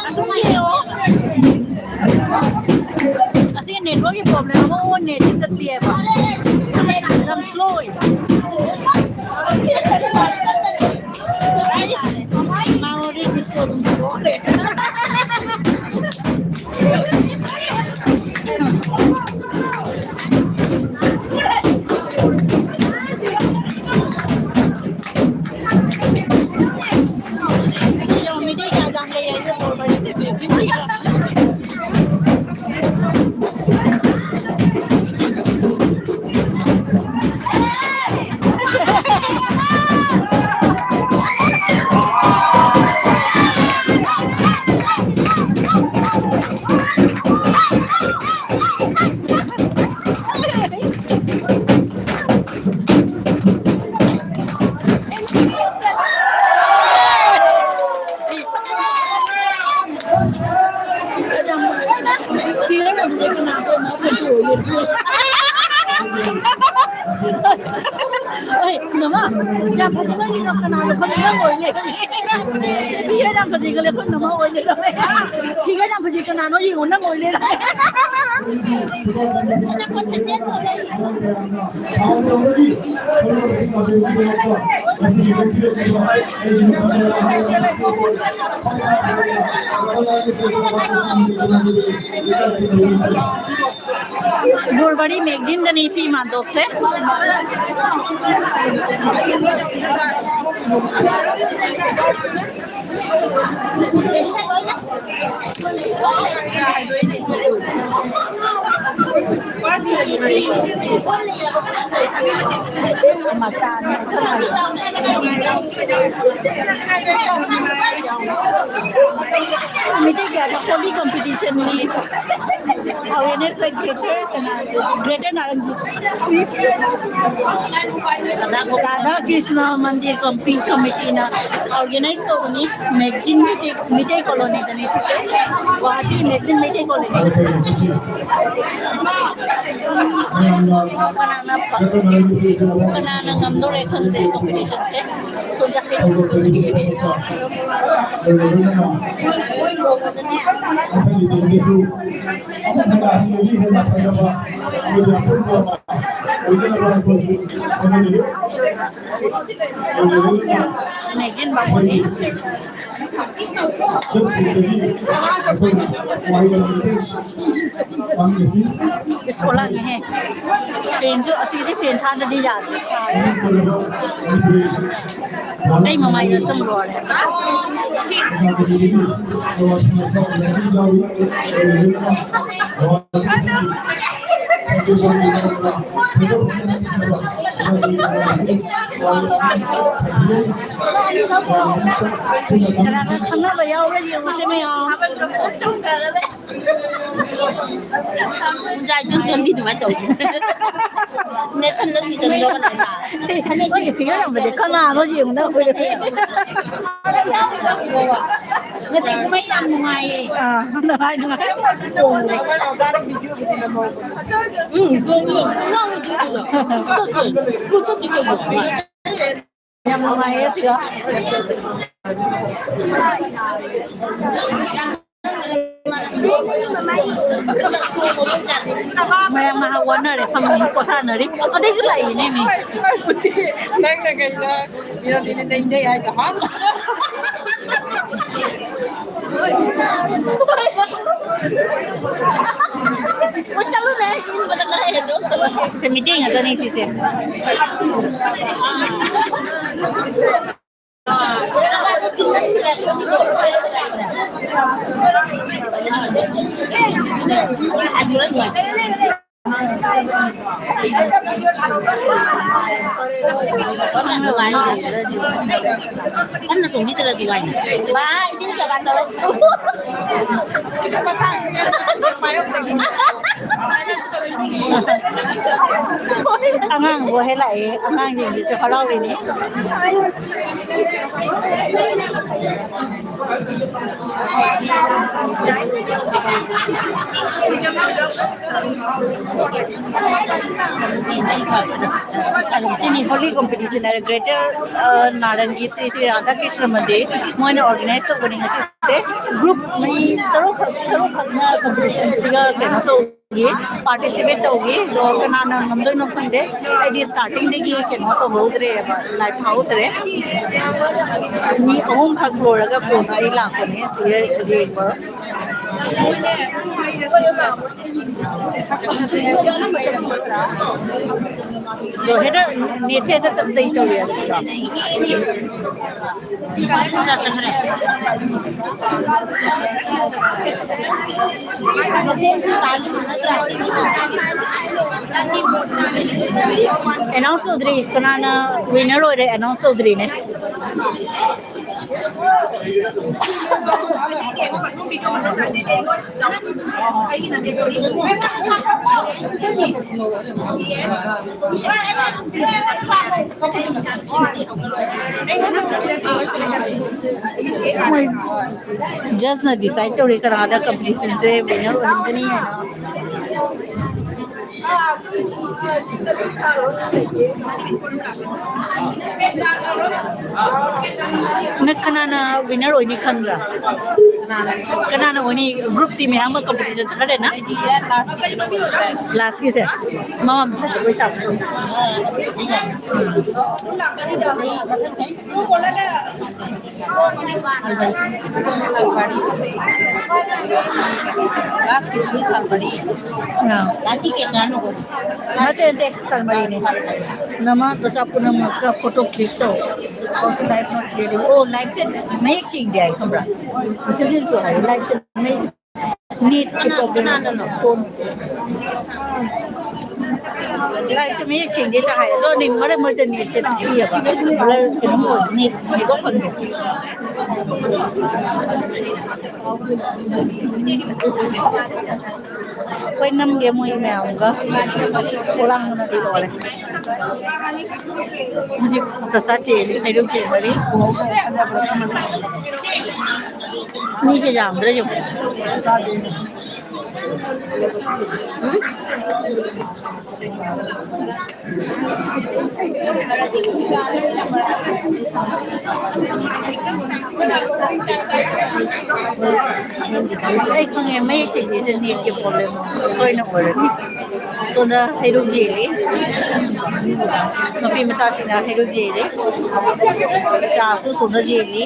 ꯑꯁꯨꯝ ꯌꯦꯡꯉꯣ꯫ ꯑꯁꯤ network ꯀꯤ problem ꯑꯃ ꯑꯣꯟꯅꯦ, ꯁꯤ ꯆꯠꯇꯦꯕ꯫ ꯌꯥꯝ slow ꯑꯣꯏ꯫ ꯑꯩꯁ, ꯃꯥ already disco ꯑꯗꯨꯝ ꯊꯣꯛꯈ꯭ꯔꯦ꯫ ꯃꯤꯗꯤ ꯀꯌꯥ ꯌꯥꯝ ꯂꯩꯌꯦ꯫ ꯌꯥꯝ ꯐꯖꯅ ꯌꯦꯡꯉꯣ, ꯀꯅꯥꯅꯣ ꯈꯪꯗꯦ, ꯅꯪ ꯑꯣꯏ ꯂꯩꯔꯝꯃꯦ꯫ ꯐꯤꯒꯔ ꯌꯥꯝ ꯐꯖꯩ ꯈꯜꯂꯦ, ꯑꯩꯈꯣꯏ ꯃꯃꯥ ꯑꯣꯏ ꯂꯩꯔꯝꯃꯦ꯫ ꯐꯤꯒꯔ ꯌꯥꯝ ꯐꯖꯩ, ꯀꯅꯥꯅꯣ ꯌꯦꯡꯉꯣ, ꯅꯪ ꯑꯣꯏ ꯂꯩꯔꯝꯃꯦ꯫ ꯕꯣꯜꯕꯥꯔꯤ ꯃꯦꯒꯥꯖꯤꯟꯗꯅꯤ ꯁꯤ ꯏꯃꯥꯟꯗꯣꯞꯁꯦ꯫ ꯃꯤꯇꯩ ꯀꯌꯥꯗ ꯍꯣꯂꯤ ꯀꯝꯄꯤꯇꯤꯁꯟꯅꯤ꯫ ꯑꯋꯦꯔꯅꯦꯁ ꯒ꯭ꯔꯦꯇꯔ ꯀꯅꯥ? ꯒ꯭ꯔꯦꯇꯔ ꯅꯥꯔꯪꯒꯤ꯫ ꯔꯥꯙꯥ ꯀ꯭ꯔꯤꯁꯅ ꯃꯟꯗꯤꯔ ꯀꯝꯄꯤ-, ꯀꯃꯤꯇꯤꯅ ꯑꯣꯔꯒꯦꯅꯥꯏꯖ ꯇꯧꯕꯅꯤ꯫ ꯃꯦꯒꯥꯖꯤꯟ ꯃꯤꯇꯩ, ꯃꯤꯇꯩ ꯀꯣꯂꯣꯅꯤꯗꯅꯤ ꯁꯤꯁꯦ꯫ Guwahati magazine Meitei colony. ꯀꯅꯥꯅ ꯄ-, ꯀꯅꯥꯅ ꯉꯝꯗꯣꯔꯦ ꯈꯪꯗꯦ ꯀꯝꯄꯤꯇꯤꯁꯟꯁꯦ꯫ ꯁꯣꯝꯗ ꯍꯩꯅꯧꯗꯨꯁꯨ ꯂꯩꯔꯦ꯫ ꯃꯦꯒꯥꯖꯤꯟ ꯕꯥꯃꯣꯟꯅꯤ꯫ ꯏꯁ, ꯑꯣꯂꯥꯡꯉꯦꯍꯦ꯫ ꯐꯦꯟꯁꯨ, ꯑꯁꯤꯗꯤ ꯐꯦꯟ ꯊꯥꯗꯗꯤ ꯌꯥꯗꯦ꯫ ꯑꯩ ꯃꯃꯥꯏꯗ ꯑꯗꯨꯝ ꯂꯣꯏꯔꯦ꯫ ꯀꯅꯥ ꯀꯅꯥ ꯈꯪꯅꯕ ꯌꯥꯎꯕ꯭ꯔꯥ ꯌꯦꯡꯉꯨꯁꯦ ꯃꯌꯥꯝ꯫ ꯌꯥꯏ, ꯆꯨꯝ ꯆꯨꯝ, ꯃꯤ ꯑꯗꯨꯃꯥꯏꯅ ꯇꯧꯕꯅꯦ꯫ ꯅꯦꯠꯁꯟ ꯅꯪꯒꯤ ꯆꯨꯝꯗꯧꯕ ꯂꯩ꯫ ꯐꯅꯦꯛ ꯃꯣꯏꯒꯤ ꯐꯤꯒꯔ ꯌꯥꯝꯕꯁꯦ ꯀꯅꯥꯅꯣ ꯌꯦꯡꯉꯨꯅ ꯑꯩꯈꯣꯏꯗ꯫ ꯉꯁꯤ ꯀꯨꯝꯍꯩ ꯌꯥꯝ ꯅꯨꯡꯉꯥꯏꯌꯦ꯫ ꯑꯥ, ꯅꯨꯡꯉꯥꯏ, ꯅꯨꯡꯉꯥꯏ꯫ ꯎꯝ, ꯆꯣꯡꯉꯣ꯫ ꯅꯪ ꯆꯠꯇꯣꯏ꯫ ꯆꯠꯇꯣꯏ ꯀꯩꯅꯣ? ꯌꯥꯝ ꯅꯨꯡꯉꯥꯏꯌꯦ ꯁꯤꯗ꯫ ꯃꯌꯥꯝ ꯉꯥꯏꯍꯥꯛ ꯋꯥꯅꯔꯦ, ꯐꯝꯃꯤ, ꯄꯣꯊꯥꯅꯔꯤ꯫ ꯑꯗꯩꯁꯨ ꯂꯥꯛꯏꯅꯦ ꯃꯤ꯫ ꯅꯪꯅ ꯀꯩꯅꯣ ꯃꯤꯔꯝꯗꯤ ꯅꯩꯅꯩ ꯍꯥꯏꯗꯣ, ꯍꯥ? ꯁꯦ, ꯃꯤꯇꯩ ꯉꯥꯛꯇꯅꯤ ꯁꯤꯁꯦ꯫ ꯀꯟꯅ ꯆꯣꯡꯕꯤꯗ꯭ꯔꯗꯤ ꯋꯥꯏꯅꯦ꯫ ꯚꯥꯏ, ꯏꯁꯤꯡ ꯆꯕꯥ ꯇꯧꯔꯛꯑꯣ꯫ ꯑꯉꯥꯡ ꯂꯣꯏ ꯂꯥꯛꯑꯦ, ꯑꯉꯥꯡꯁꯤꯡꯁꯤꯁꯨ ꯍꯔꯥꯎꯔꯤꯅꯤ꯫ ꯁꯤꯅꯤ ꯍꯣꯂꯤ ꯀꯣꯝꯄꯤꯇꯤꯁꯟ ꯍꯥꯏꯔ ꯒ꯭ꯔꯦꯇꯔ, ꯑ, ꯅꯥꯔꯪꯒꯤ ꯁ꯭ꯔꯤ ꯁ꯭ꯔꯤ ꯔꯥꯙꯥ ꯀ꯭ꯔꯤꯁꯅ ꯃꯟꯗꯤꯔ ꯃꯣꯏꯅ ꯑꯣꯔꯒꯅꯥꯏꯖ ꯇꯧꯕꯅꯤ ꯉꯁꯤꯁꯦ꯫ ꯒ꯭ꯔꯨꯞ ꯃꯔꯤ ꯇꯔꯨꯛꯈꯛ, ꯇꯔꯨꯛꯈꯛꯅ ꯀꯣꯝꯄꯤꯇꯤꯁꯟꯁꯤꯒ ꯀꯩꯅꯣ ꯇꯧ ꯄꯥꯔꯇꯤꯁꯤꯄꯦꯠ ꯇꯧꯈꯤ꯫ ꯑꯗꯣ ꯀꯅꯥꯅ ꯉꯝꯗꯣꯏꯅꯣ ꯈꯪꯗꯦ꯫ ꯑꯩꯗꯤ ꯁ꯭ꯇꯥꯔꯇꯤꯡꯗꯒꯤ ꯀꯩꯅꯣ ꯇꯧꯍꯧꯗ꯭ꯔꯦꯕ, ꯂꯥꯏꯚ ꯐꯥꯍꯧꯗ꯭ꯔꯦ꯫ ꯃꯤ ꯑꯍꯨꯝꯈꯛ ꯂꯣꯏꯔꯒ ꯀꯣꯟꯅ ꯑꯩ ꯂꯥꯛꯄꯅꯦ ꯁꯤꯗ ꯌꯦꯡꯕ꯫ ꯑꯗꯣ ꯍꯦꯛꯇ ꯅꯦꯠꯁꯦ ꯍꯦꯛꯇ ꯆꯞ ꯆꯩ ꯇꯧꯔꯤ ꯍꯥꯏꯕꯁꯤꯀꯣ꯫ ꯑꯦꯅꯥꯎꯟꯁ ꯇꯧꯗ꯭ꯔꯤ, ꯀꯅꯥꯅ ꯋꯤꯟꯅꯔ ꯑꯣꯏꯔꯦ ꯑꯦꯅꯥꯎꯟꯁ ꯇꯧꯗ꯭ꯔꯤꯅꯦ꯫ ꯖꯁꯅ ꯗꯤꯁꯥꯏꯗ ꯇꯧꯔꯦ ꯀꯅꯥꯗ ꯀꯝꯄꯤꯇꯤꯁꯟꯁꯦ ꯋꯤꯟꯅꯔ ꯑꯣꯏꯍꯟꯒꯅꯤ ꯍꯥꯏꯅ꯫ ꯅꯪ ꯀꯅꯥꯅ winner ꯑꯣꯏꯅꯤ ꯈꯟꯕ꯭ꯔꯥ? ꯀꯅꯥꯅ? ꯀꯅꯥꯅ ꯑꯣꯏꯅꯤ? Group ꯇꯤ ꯃꯌꯥꯝ ꯑꯃ competition ꯆꯠꯈ꯭ꯔꯦꯅ? ꯑꯩꯗꯤ last ꯀꯤꯗꯤ ꯑꯣꯏꯔꯦ꯫ Last ꯀꯤꯁꯦ ꯃꯃꯥ ꯃꯆꯥ ꯖꯒꯣꯏ ꯁꯥꯕꯗꯣ꯫ Last ꯀꯤꯗꯨꯗꯤ ꯁꯥꯜꯃꯔꯤ꯫ ꯑꯥ꯫ Last ꯀꯤ ꯀꯦꯟꯗ꯭ꯔꯅ ꯅꯠꯇꯦ, ꯅꯠꯇꯦ, ꯁꯥꯜꯃꯔꯤꯅꯦ꯫ ꯅꯃꯥ ꯅꯆꯥ ꯄꯨꯝꯅꯃꯛꯀ photo click ꯇꯧ꯫ Cause live not clearly. ꯑꯣ, live ꯁꯦ ꯃꯌꯦꯛ ꯁꯦꯡꯗꯦ ꯍꯥꯏ, ꯈꯪꯕ꯭ꯔꯥ? Reception ꯁꯨ ꯍꯥꯏ, live ꯁꯦ ꯃꯌꯦꯛ, net ꯀꯤ problem꯫ ꯀꯅꯥꯅꯅꯣ? Phone꯫ Live ꯁꯦ ꯃꯌꯦꯛ ꯁꯦꯡꯗꯦ ꯇ ꯍꯥꯏ꯫ ꯑꯗꯣ ꯅꯦ, ꯃꯔꯛ ꯃꯔꯛꯇ net ꯁꯦ ꯇꯠꯈꯤꯑꯕ꯫ Blur ꯀꯩꯅꯣꯝ ꯑꯣꯏ, net network ꯐꯪꯗꯦ꯫ ꯍꯣꯏ, ꯅꯝꯒꯦ ꯃꯣꯏ ꯃꯌꯥꯝꯒ꯫ ꯄꯣꯂꯥꯡꯕꯅꯗꯤ ꯂꯣꯏꯔꯦ꯫ ꯍꯧꯖꯤꯛ ꯄ꯭ꯔꯁꯥꯗ ꯆꯦꯜꯂꯤ, ꯍꯩꯔꯨꯛ ꯆꯦꯟꯕꯔꯤ꯫ ꯃꯤꯁꯦ ꯌꯥꯝꯗ꯭ꯔꯦ ꯌꯦꯡꯉꯨ꯫ ꯎꯝ? ꯑꯩ ꯈꯪꯉꯦ, ꯃꯌꯦꯛ ꯁꯦꯡꯗꯦꯁꯦ net ꯀꯤ problem ꯁꯣꯏꯅ ꯑꯣꯏꯔꯅꯤ꯫ ꯁꯣꯝꯗ ꯍꯩꯔꯨꯛ ꯌꯦꯜꯂꯤ, ꯅꯨꯄꯤ ꯃꯆꯥꯁꯤꯡꯅ ꯍꯩꯔꯨꯛ ꯌꯦꯜꯂꯤ, ꯆꯥꯁꯨ ꯁꯣꯝꯗ ꯌꯦꯜꯂꯤ꯫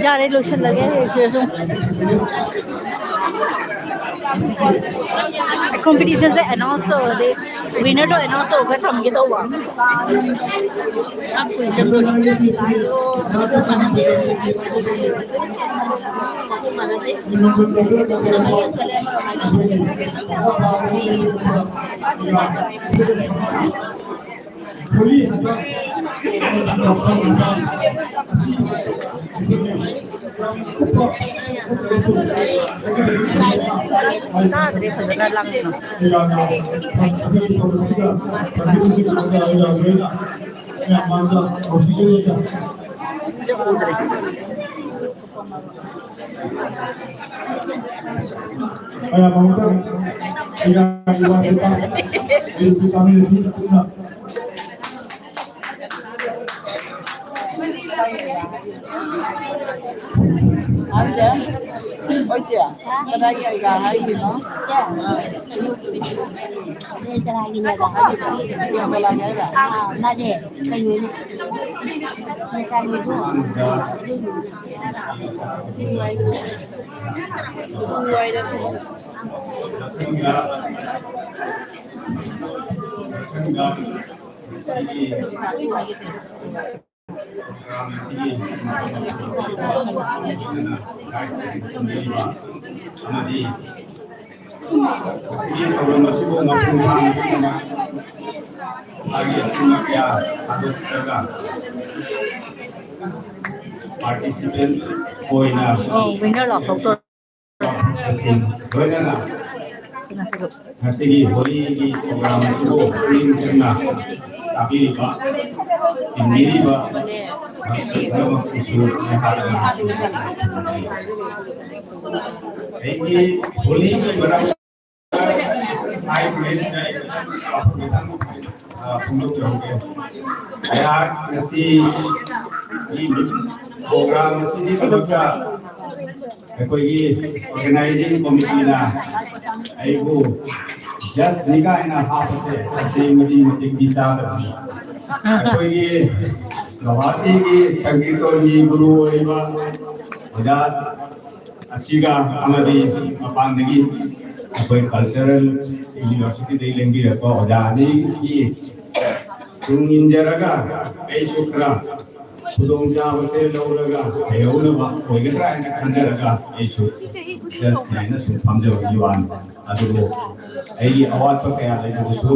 ꯌꯥꯔꯦ, ꯂꯣꯏꯁꯤꯜꯂꯒꯦ ꯁꯤꯗꯁꯨ꯫ Competition ꯁꯦ announce ꯇꯧꯔꯗꯤ, winner ꯗꯣ announce ꯇꯧꯔꯒ ꯊꯝꯒꯦ ꯇꯧꯕ꯫ ꯌꯥꯝ ꯀꯨꯏ ꯆꯪꯗꯣꯔꯤ꯫ ꯇꯥꯗ꯭ꯔꯦ ꯐꯖꯅ ꯂꯥꯡꯅ꯫ ꯎꯗ꯭ꯔꯦ꯫ ꯀꯅꯥꯒꯤꯅꯦꯕ? ꯃꯥꯁꯦ ꯀꯩꯅꯣꯅꯦ꯫ ꯃꯆꯥꯅꯨꯄꯤꯗꯣ꯫ ꯑꯃꯗꯤ ꯃꯁꯤꯒꯤ ꯊꯧꯔꯝ ꯑꯁꯤꯕꯨ ꯃꯄꯨꯡ ꯐꯥꯅ ꯃꯥꯒꯤ ꯑꯁꯤꯅ ꯀꯌꯥ ꯊꯥꯗꯣꯛꯆꯔꯒ participant ꯑꯣꯏꯅ ꯑꯣ, winner ꯂꯥꯎꯊꯣꯛꯇꯣꯔꯦ꯫ ꯂꯣꯏꯅꯅ ꯉꯁꯤꯒꯤ ꯍꯣꯂꯤꯒꯤ program ꯑꯁꯤꯕꯨ ꯄꯨꯛꯅꯤꯡ ꯆꯪꯅ ꯇꯥꯕꯤꯔꯤꯕ, ꯏꯟꯕꯤꯔꯤꯕ ꯄꯨꯝꯅꯃꯛꯄꯨꯁꯨ ꯑꯩꯍꯥꯛꯅ ꯑꯩꯒꯤ ꯍꯣꯂꯤꯒꯤ ꯃꯔꯝ ꯍꯥꯏ ꯄ꯭ꯔꯦꯁꯇ ꯑꯩ ꯋꯥꯐꯝ ꯈꯤꯇꯪ, ꯑ, ꯐꯣꯡꯗꯣꯛꯆꯍꯧꯒꯦ꯫ ꯑꯩꯍꯥꯛ ꯉꯁꯤ ꯒꯤ program ꯑꯁꯤꯒꯤꯗꯃꯛꯇ ꯑꯩꯈꯣꯏꯒꯤ organizing committeeꯅ ꯑꯩꯕꯨ judgeꯅꯤ ꯀꯥꯏꯅ ꯍꯥꯞꯄꯁꯦ ꯇꯁꯦꯡꯕꯗꯤ ꯃꯇꯤꯛꯇꯤ ꯆꯥꯗꯕꯅꯤ꯫ ꯑꯩꯈꯣꯏꯒꯤ ꯒꯧꯍꯥꯇꯤꯒꯤ ꯁꯪꯀꯤꯔꯇꯟꯒꯤ ꯒꯨꯔꯨ ꯑꯣꯏꯔꯤꯕ ꯑꯣꯖꯥ ꯑꯁꯤꯒ ꯑꯃꯗꯤ ꯃꯄꯥꯟꯗꯒꯤ ꯑꯩꯈꯣꯏ cultural universityꯗꯒꯤ ꯂꯦꯡꯕꯤꯔꯛꯄ ꯑꯣꯖꯥ ꯑꯅꯤꯒꯤ ꯇꯨꯡ ꯏꯟꯖꯔꯒ ꯑꯩꯁꯨ ꯈꯔ ꯈꯨꯗꯣꯡꯆꯥꯕꯁꯦ ꯂꯧꯔꯒ ꯍꯩꯍꯧꯅꯕ ꯑꯣꯏꯒꯗ꯭ꯔꯥ ꯍꯥꯏꯅ ꯈꯟꯖꯔꯒ ꯑꯩꯁꯨ judgeꯅꯦꯅ ꯁꯨꯝ ꯐꯝꯖꯕꯒꯤ ꯋꯥꯅꯤ꯫ ꯑꯗꯨꯕꯨ ꯑꯩꯒꯤ ꯑꯋꯥꯠꯄ ꯀꯌꯥ ꯂꯩꯕꯗꯨꯁꯨ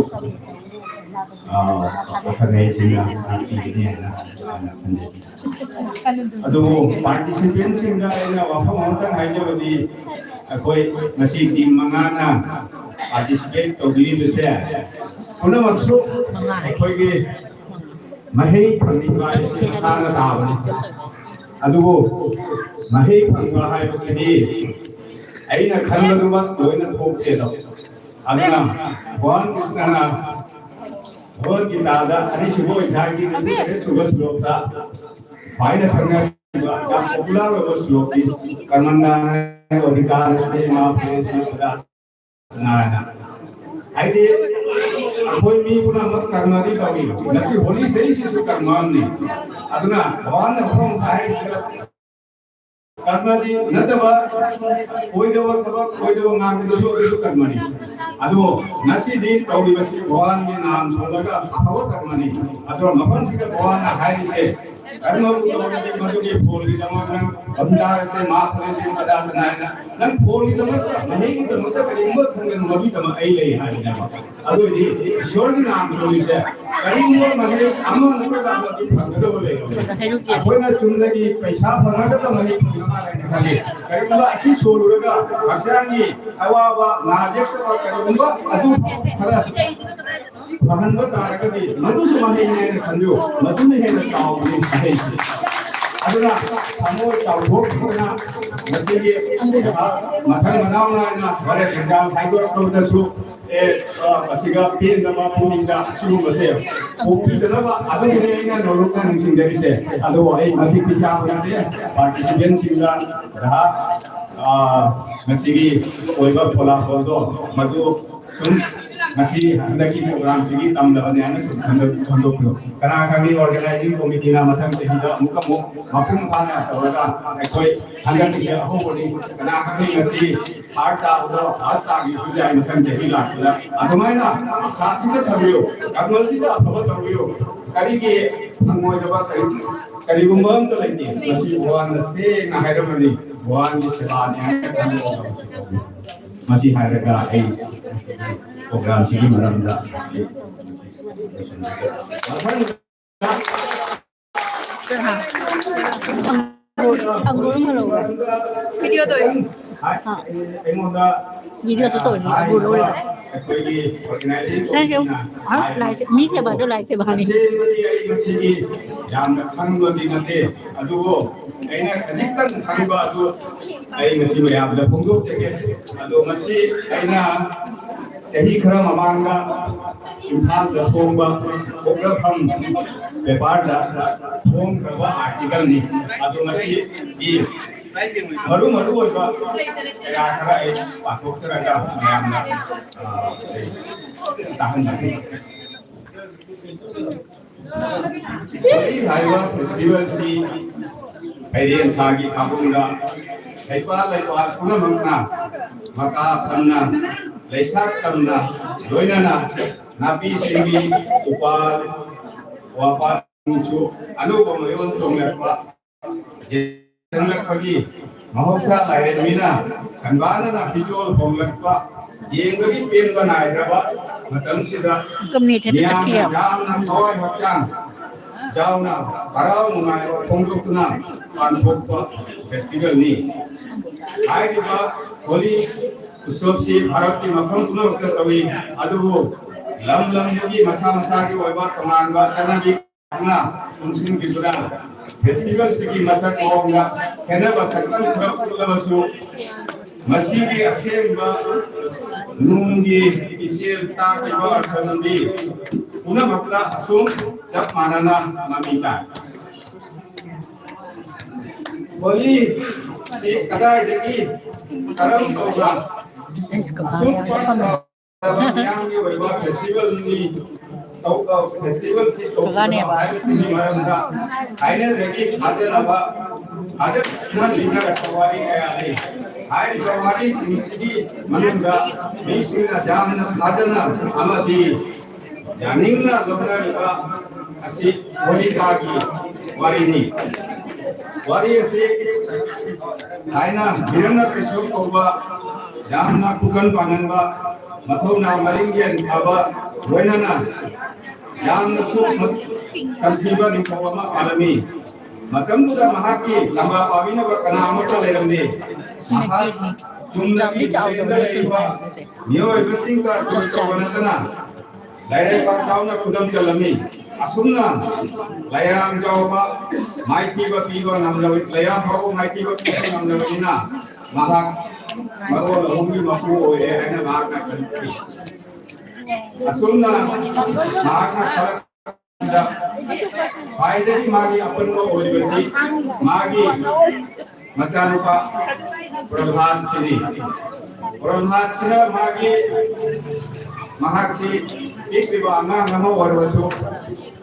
ꯑꯈꯪ ꯑꯍꯩꯁꯤꯡꯅ ꯇꯥꯛꯄꯤꯒꯅꯤ ꯍꯥꯏꯅ ꯑꯩꯅ ꯈꯟꯖꯩ꯫ ꯑꯗꯨꯕꯨ ꯄꯥꯔꯇꯤꯁꯤꯄꯦꯟꯁꯤꯡꯗ ꯑꯩꯅ ꯋꯥꯐꯝ ꯑꯃꯇꯪ ꯍꯥꯏꯖꯕꯗꯤ, ꯑꯩꯈꯣꯏ ꯉꯁꯤ ꯇꯤꯝ ꯃꯉꯥꯅ ꯄꯥꯔꯇꯤꯁꯤꯄꯦꯠ ꯇꯧꯕꯤꯔꯤꯕꯁꯦ ꯄꯨꯝꯅꯃꯛꯁꯨ ꯑꯩꯈꯣꯏꯒꯤ ꯃꯍꯩ ꯐꯪꯅꯤꯡꯕ ꯍꯥꯏꯕꯁꯤ ꯃꯁꯥꯅ ꯇꯥꯕꯅꯤ꯫ ꯑꯗꯨꯕꯨ ꯃꯍꯩ ꯐꯪꯕ ꯍꯥꯏꯕꯁꯤꯗꯤ ꯑꯩꯅ ꯈꯟꯕꯗꯨꯃꯛ ꯂꯣꯏꯅ ꯊꯣꯛꯇꯦꯗꯣ꯫ ꯑꯗꯨꯅ ꯚꯒꯋꯥꯟ ꯀ꯭ꯔꯤꯁꯅꯅ ꯚꯒꯋꯗ ꯒꯤꯇꯥꯗ ꯑꯅꯤꯁꯨꯕ ꯑꯣꯏ ꯊꯥꯒꯤ ꯅꯤꯐꯨ ꯇꯔꯦꯠ ꯁꯨꯕ ꯁ꯭ꯂꯣꯛꯇ ꯈ꯭ꯋꯥꯏꯅ ꯈꯪꯅꯔꯤꯕ ꯌꯥꯝ ꯄꯣꯄꯨꯂꯔ ꯑꯣꯏꯕ ꯁ꯭ꯂꯣꯛꯇꯤ ꯀꯔꯃꯟꯗꯥꯅ ꯑꯣꯗꯤꯀꯥꯔꯁꯦ ꯃꯥ ꯐꯔꯦꯁꯅ ꯍꯥꯏꯗꯤ ꯑꯩꯈꯣꯏ ꯃꯤ ꯄꯨꯝꯅꯃꯛ ꯀꯔꯃꯗꯤ ꯇꯧꯏ꯫ ꯉꯁꯤ ꯍꯣꯂꯤ ꯆꯍꯤꯁꯤꯁꯨ ꯀꯔꯃ ꯑꯃꯅꯤ꯫ ꯑꯗꯨꯅ ꯚꯒꯋꯥꯟꯅ ꯃꯐꯝ ꯍꯥꯏꯔꯤꯁꯤꯗ ꯀꯔꯃꯗꯤ ꯅꯠꯇꯕ ꯑꯣꯏꯗꯕ ꯊꯕꯛ ꯑꯣꯏꯗꯕ ꯉꯥꯡꯕꯗꯨꯁꯨ ꯑꯗꯨꯁꯨ ꯀꯔꯃꯅꯤ꯫ ꯑꯗꯨ ꯉꯁꯤꯗꯤ ꯇꯧꯔꯤꯕꯁꯤ ꯚꯒꯋꯥꯟꯒꯤ ꯅꯥꯝ ꯊꯣꯜꯂꯒ ꯑꯐꯕ ꯀꯔꯃꯅꯤ꯫ ꯑꯗꯨꯅ ꯃꯐꯝꯁꯤꯗ ꯚꯒꯋꯥꯟꯅ ꯍꯥꯏꯔꯤꯁꯦ ꯀꯔꯃꯕꯨ ꯇꯧꯔꯕꯗꯤ ꯃꯗꯨꯒꯤ ꯐꯣꯜꯒꯤꯗꯃꯛ ꯅꯪ ꯍꯣꯗꯤꯀꯥꯔꯁꯦ ꯃꯥ ꯐꯔꯦꯁꯦ ꯄꯗꯥꯔꯊꯅ ꯍꯥꯏꯅ ꯅꯪ ꯐꯣꯜꯒꯤꯗꯃꯛꯇ ꯃꯍꯩꯒꯤꯗꯃꯛꯇ ꯀꯔꯤꯒꯨꯝꯕ ꯈꯟꯒꯅꯨ ꯃꯗꯨꯒꯤꯗꯃꯛ ꯑꯩ ꯂꯩ ꯍꯥꯏꯕꯅꯦꯕ꯫ ꯑꯗꯨ ꯑꯣꯏꯗꯤ ꯏꯁꯣꯔꯒꯤ ꯅꯥꯝ ꯊꯣꯜꯂꯤꯁꯦ ꯀꯔꯤꯒꯨꯝꯕ ꯃꯍꯩ ꯑꯃ ꯅꯠꯇ꯭ꯔꯒ ꯑꯃꯗꯤ ꯐꯪꯒꯗꯕ ꯂꯩꯔꯝꯃꯦ꯫ ꯑꯩꯈꯣꯏꯅ ꯆꯨꯝꯅꯒꯤ ꯄꯩꯁꯥ ꯐꯪꯒꯗꯕ ꯃꯍꯩ ꯐꯪꯅꯕ ꯍꯥꯏꯅ ꯈꯜꯂꯤ꯫ ꯀꯔꯤꯒꯨꯝꯕ ꯑꯁꯤ ꯁꯣꯜꯂꯨꯔꯒ ꯍꯛꯆꯥꯡꯒꯤ ꯑꯋꯥꯕ ꯅꯥ ꯌꯦꯛꯇꯕ ꯀꯔꯤꯒꯨꯝꯕ ꯑꯗꯨ ꯈꯔ ꯐꯍꯟꯕ ꯇꯥꯔꯒꯗꯤ ꯃꯗꯨꯁꯨ ꯃꯍꯩꯅꯤ ꯍꯥꯏꯅ ꯈꯟꯕꯤꯌꯨ꯫ ꯃꯗꯨꯅ ꯍꯦꯟꯅ ꯆꯥꯎꯕꯅꯤ ꯃꯍꯩꯁꯦ꯫ ꯑꯗꯨꯅ ꯊꯃꯣꯏ ꯆꯥꯎꯊꯣꯛꯇꯨꯅ ꯃꯁꯤꯒꯤ ꯃꯊꯪ ꯃꯅꯥꯎ ꯅꯥꯏꯅ ꯍꯣꯔꯦꯟ ꯑꯦꯛꯖꯥꯝ ꯍꯥꯏꯗꯣꯔꯛꯄꯗꯁꯨ ꯑꯦ, ꯑ, ꯃꯁꯤꯒ ꯄꯦꯟꯗꯕ ꯄꯨꯛꯅꯤꯡꯗ ꯑꯁꯤꯒꯨꯝꯕꯁꯦ ꯄꯣꯛꯄꯤꯗꯅꯕ ꯑꯗꯨꯕꯨꯅꯤ ꯑꯩꯅ ꯅꯣꯂꯨꯛꯅ ꯅꯤꯡꯁꯤꯡꯖꯔꯤꯁꯦ꯫ ꯑꯗꯨꯕꯨ ꯑꯩ ꯃꯇꯤꯛ ꯆꯥꯕ ꯅꯠꯇꯦ꯫ ꯄꯥꯔꯇꯤꯁꯤꯄꯦꯟꯁꯤꯡꯒ ꯔꯍꯥ, ꯑ, ꯃꯁꯤꯒꯤ ꯑꯣꯏꯕ ꯐꯣꯂꯥꯐꯣꯜꯗꯣ ꯃꯗꯨ ꯁꯨꯝ ꯉꯁꯤ ꯍꯟꯗꯛꯀꯤ ꯄ꯭ꯔꯣꯒ꯭ꯔꯥꯝꯁꯤꯒꯤ ꯇꯝꯂꯕꯅꯤ ꯍꯥꯏꯅ ꯁꯨꯝ ꯈꯟꯗꯣꯛ-, ꯈꯟꯗꯣꯛꯄꯤꯌꯨ꯫ ꯀꯅꯥ ꯈꯪꯉꯤ organizing committeeꯅ ꯃꯊꯪ ꯆꯍꯤꯗ ꯑꯃꯨꯛ ꯑꯃꯨꯛ ꯃꯄꯨꯡ ꯐꯥꯅ ꯇꯧꯔꯒ ꯑꯩꯈꯣꯏ ꯍꯟꯗꯛꯀꯤꯁꯦ ꯑꯍꯧꯕꯅꯤ꯫ ꯀꯅꯥ ꯈꯪꯉꯤ ꯉꯁꯤ ꯍꯥꯔꯠ ꯇꯥꯕꯗꯣ ꯐꯥꯔꯁ ꯇꯥꯈꯤꯕꯁꯨ ꯌꯥꯏ ꯃꯊꯪ ꯆꯍꯤ ꯂꯥꯛꯄꯗ꯫ ꯑꯗꯨꯃꯥꯏꯅ ꯁꯥꯁꯤꯗ ꯊꯝꯕꯤꯌꯨ, ꯀꯔꯃꯁꯤꯗ ꯑꯐꯕ ꯇꯧꯕꯤꯌꯨ꯫ ꯀꯔꯤꯒꯤ ꯐꯪꯉꯣꯏꯗꯕ ꯀꯔꯤ, ꯀꯔꯤꯒꯨꯝꯕ ꯑꯝꯇ ꯂꯩꯇꯦ꯫ ꯃꯁꯤ ꯚꯒꯋꯥꯟꯅ ꯁꯦꯡꯅ ꯍꯥꯏꯔꯝꯕꯅꯤ, ꯚꯒꯋꯥꯟꯒꯤ ꯁꯦꯕꯥꯅꯤ ꯍꯥꯏꯅ ꯈꯟꯕ ꯃꯇꯝꯗ꯫ ꯃꯁꯤ ꯍꯥꯏꯔꯒ ꯑꯩ ꯄ꯭ꯔꯣꯒ꯭ꯔꯥꯝꯁꯤꯒꯤ ꯃꯔꯝꯗ ꯃꯊꯪ ꯑꯪꯒꯨꯔ, ꯑꯪꯒꯨꯔ ꯑꯃ ꯂꯧꯕ꯭ꯔꯥ? ꯚꯤꯗꯤꯑꯣ ꯇꯧꯋꯦ꯫ ꯍꯥ? ꯑꯩꯉꯣꯟꯗ ꯚꯤꯗꯤꯑꯣꯁꯨ ꯇꯧꯔꯤ, ꯑꯪꯒꯨꯔ ꯂꯧꯔꯤꯕ꯫ ꯑꯩꯈꯣꯏꯒꯤ organizing ꯅꯪ ꯀꯩꯅꯣ, committeeꯅ ꯍꯥ? ꯂꯥꯏꯁꯦ, ꯃꯤ ꯁꯦꯕꯥꯗꯣ ꯂꯥꯏ ꯁꯦꯕꯥꯅꯤ꯫ ꯑꯁꯦꯡꯕꯗꯤ ꯑꯩ ꯃꯁꯤꯒꯤ ꯌꯥꯝꯅ ꯈꯪꯕꯗꯤ ꯅꯠꯇꯦ, ꯑꯗꯨꯕꯨ ꯑꯩꯅ ꯈꯖꯤꯛꯇꯪ ꯈꯪꯕ ꯑꯗꯨ ꯑꯩ ꯉꯁꯤ ꯃꯌꯥꯝꯗ ꯐꯣꯡꯗꯣꯛꯆꯒꯦ꯫ ꯑꯗꯣ ꯃꯁꯤ ꯑꯩꯅ ꯆꯍꯤ ꯈꯔ ꯃꯃꯥꯡꯗ ꯏꯝꯐꯥꯜꯗ ꯐꯣꯡꯕ ꯄꯣꯛꯅꯐꯝ ꯄꯦꯄꯔꯗ ꯐꯣꯡꯈ꯭ꯔꯕ articleꯅꯤ꯫ ꯑꯗꯣ ꯃꯁꯤꯒꯤ ꯃꯔꯨ ꯃꯔꯨ ꯑꯣꯏꯕ ꯀꯌꯥ ꯈꯔ ꯑꯩ ꯄꯥꯊꯣꯛꯆꯔꯒ ꯃꯌꯥꯝꯅ, ꯑ, ꯑꯩ ꯇꯥꯍꯟꯖꯒꯦ꯫ ꯍꯣꯂꯤ ꯍꯥꯏꯕ festivalꯁꯤ ꯐꯩꯔꯦꯟ ꯊꯥꯒꯤ ꯊꯥꯕꯨꯡꯗ ꯂꯩꯄꯥꯛ ꯂꯩꯄꯥꯛ ꯄꯨꯝꯅꯃꯛꯅ ꯃꯀꯥ ꯐꯟꯅ ꯂꯩꯁꯥ ꯇꯝꯅ ꯂꯣꯏꯅꯅ ꯅꯥꯄꯤ ꯁꯤꯡꯕꯤ ꯎꯄꯥꯜ ꯋꯥꯄꯥꯜꯁꯨ ꯑꯅꯧꯕ ꯃꯌꯣꯟ ꯆꯣꯡꯂꯛꯄ ꯆꯪꯂꯛꯄꯒꯤ ꯃꯍꯧꯁꯥ ꯂꯥꯏꯔꯦꯝꯕꯤꯅ ꯈꯟꯕꯥꯅꯅ ꯐꯤꯖꯣꯜ ꯍꯣꯡꯂꯛꯄ ꯌꯦꯡꯕꯒꯤ ꯄꯦꯟꯕ ꯅꯥꯏꯗ꯭ꯔꯕ ꯃꯇꯝꯁꯤꯗ ꯀꯝꯃꯨꯅꯤꯇꯤꯗ ꯃꯤꯌꯥꯝꯅ ꯆꯠꯈꯤꯌꯦꯕ꯫ ꯌꯥꯝꯅ ꯊꯋꯥꯏ ꯍꯛꯆꯥꯡ ꯌꯥꯎꯅ ꯍꯔꯥꯎ ꯅꯨꯡꯉꯥꯏꯕ ꯐꯣꯡꯗꯣꯛꯇꯨꯅ ꯄꯥꯡꯊꯣꯛꯄ festivalꯅꯤ꯫ ꯍꯥꯏꯔꯤꯕ ꯍꯣꯂꯤ ꯎꯠꯁꯕꯁꯤ ꯚꯥꯔꯠꯀꯤ ꯃꯐꯝ ꯄꯨꯝꯅꯃꯛꯇ ꯇꯧꯏ, ꯑꯗꯨꯕꯨ ꯂꯝ ꯂꯝꯗꯨꯒꯤ ꯃꯁꯥ ꯃꯁꯥꯒꯤ ꯑꯣꯏꯕ ꯇꯣꯉꯥꯟꯕ ꯆꯠꯅꯕꯤ ꯄꯨꯟꯁꯤꯟꯈꯤꯗꯨꯅ festivalꯁꯤꯒꯤ ꯃꯁꯛ ꯃꯑꯣꯡꯗ ꯈꯦꯠꯅꯕ ꯁꯛꯇꯝ ꯈꯔ ꯎꯠꯂꯕꯁꯨ, ꯃꯁꯤꯒꯤ ꯑꯁꯦꯡꯕ ꯅꯨꯡꯒꯤ ꯏꯆꯦꯜ ꯇꯥꯛꯂꯤꯕ ꯑꯔꯊꯗꯨꯗꯤ ꯄꯨꯝꯅꯃꯛꯇ ꯑꯁꯨꯝ ꯆꯞ ꯃꯥꯟꯅꯅ ꯃꯃꯤ ꯇꯥꯏ꯫ ꯍꯣꯂꯤ ꯁꯤ ꯀꯗꯥꯏꯗꯒꯤ ꯀꯔꯝ ꯇꯧꯕ ꯑꯁꯨꯛ ꯄꯥꯛꯅ ꯃꯤꯌꯥꯝꯒꯤ ꯑꯣꯏꯕ festivalꯅꯤ, ꯇꯧ-, ꯇꯧ-, festivalꯁꯤ ꯇꯧꯒꯗꯕ ꯀꯀꯥꯅꯦꯕ꯫ ꯍꯥꯏꯕꯁꯤꯒꯤ ꯃꯔꯝꯗ ꯊꯥꯏꯅꯗꯒꯤ ꯊꯥꯖꯅꯕ, ꯊꯥꯖꯅ ꯂꯩꯅꯔꯛꯄ ꯋꯥꯔꯤ ꯀꯌꯥ ꯂꯩ꯫ ꯍꯥꯏꯔꯤꯕ ꯋꯥꯔꯤꯁꯤꯡꯁꯤꯒꯤ ꯃꯅꯨꯡꯗ ꯃꯤꯁꯤꯡꯅ ꯌꯥꯝꯅ ꯊꯥꯖꯅ ꯑꯃꯗꯤ ꯌꯥꯅꯤꯡꯅ ꯂꯧꯅꯔꯤꯕ ꯑꯁꯤ ꯍꯣꯂꯤꯀꯥꯒꯤ ꯋꯥꯔꯤꯅꯤ꯫ ꯋꯥꯔꯤ ꯑꯁꯤ ꯊꯥꯏꯅ ꯕꯤꯔꯝꯅ ꯀꯩꯁꯨ ꯀꯧꯕ ꯌꯥꯝꯅ ꯈꯨꯀꯟ ꯄꯥꯡꯒꯟꯕ, ꯃꯊꯧꯅꯥ ꯃꯔꯤꯡ ꯌꯦꯟ ꯐꯕ, ꯂꯣꯏꯅꯅ ꯌꯥꯝꯅꯁꯨ ꯇꯝꯊꯤꯕ ꯅꯤꯡꯊꯧ ꯑꯃ ꯄꯥꯜꯂꯝꯃꯤ꯫ ꯃꯇꯝꯗꯨꯗ ꯃꯍꯥꯛꯀꯤ ꯂꯝꯕꯥ ꯄꯥꯕꯤꯅꯕ ꯀꯅꯥ ꯑꯃꯠꯇ ꯂꯩꯔꯝꯗꯦ꯫ ꯃꯍꯥꯛ ꯆꯨꯝꯅꯒꯤ ꯂꯩꯔꯤꯕ ꯃꯤꯑꯣꯏꯕꯁꯤꯡꯒ ꯆꯨꯝ ꯇꯧꯕ ꯅꯠꯇꯅ ꯂꯥꯏꯔꯩꯄꯥꯛ ꯆꯥꯎꯅ ꯈꯨꯗꯝ ꯆꯜꯂꯝꯃꯤ꯫ ꯑꯁꯨꯝꯅ ꯂꯥꯏꯌꯥꯝ ꯆꯥꯎꯕ ꯃꯥꯏꯊꯤꯕ ꯄꯤꯕ ꯉꯝꯂꯕ, ꯂꯥꯏꯌꯥꯝ ꯐꯥꯎꯕ ꯃꯥꯏꯊꯤꯕ ꯄꯤꯕ ꯉꯝꯂꯕꯅꯤꯅ ꯃꯍꯥꯛ ꯃꯔꯣꯜ ꯑꯍꯨꯝꯒꯤ ꯃꯄꯨ ꯑꯣꯏꯔꯦ ꯍꯥꯏꯅ ꯃꯍꯥꯛꯅ ꯈꯜꯂꯤ꯫ ꯑꯁꯨꯝꯅ ꯃꯍꯥꯛꯅ ꯈꯜꯂꯛꯄꯗ ꯈ꯭ꯋꯥꯏꯗꯒꯤ ꯃꯥꯒꯤ ꯑꯄꯟꯕ ꯑꯣꯏꯔꯤꯕꯁꯤ ꯃꯥꯒꯤ ꯃꯆꯥꯅꯨꯄꯥ ꯄ꯭ꯔꯍ꯭ꯂꯥꯗꯁꯤꯅꯤ꯫ ꯄ꯭ꯔꯍ꯭ꯂꯥꯗꯁꯤꯅ ꯃꯥꯒꯤ, ꯃꯍꯥꯛꯁꯤ ꯄꯤꯛꯂꯤꯕ ꯑꯉꯥꯡ ꯑꯃ ꯑꯣꯏꯔꯕꯁꯨ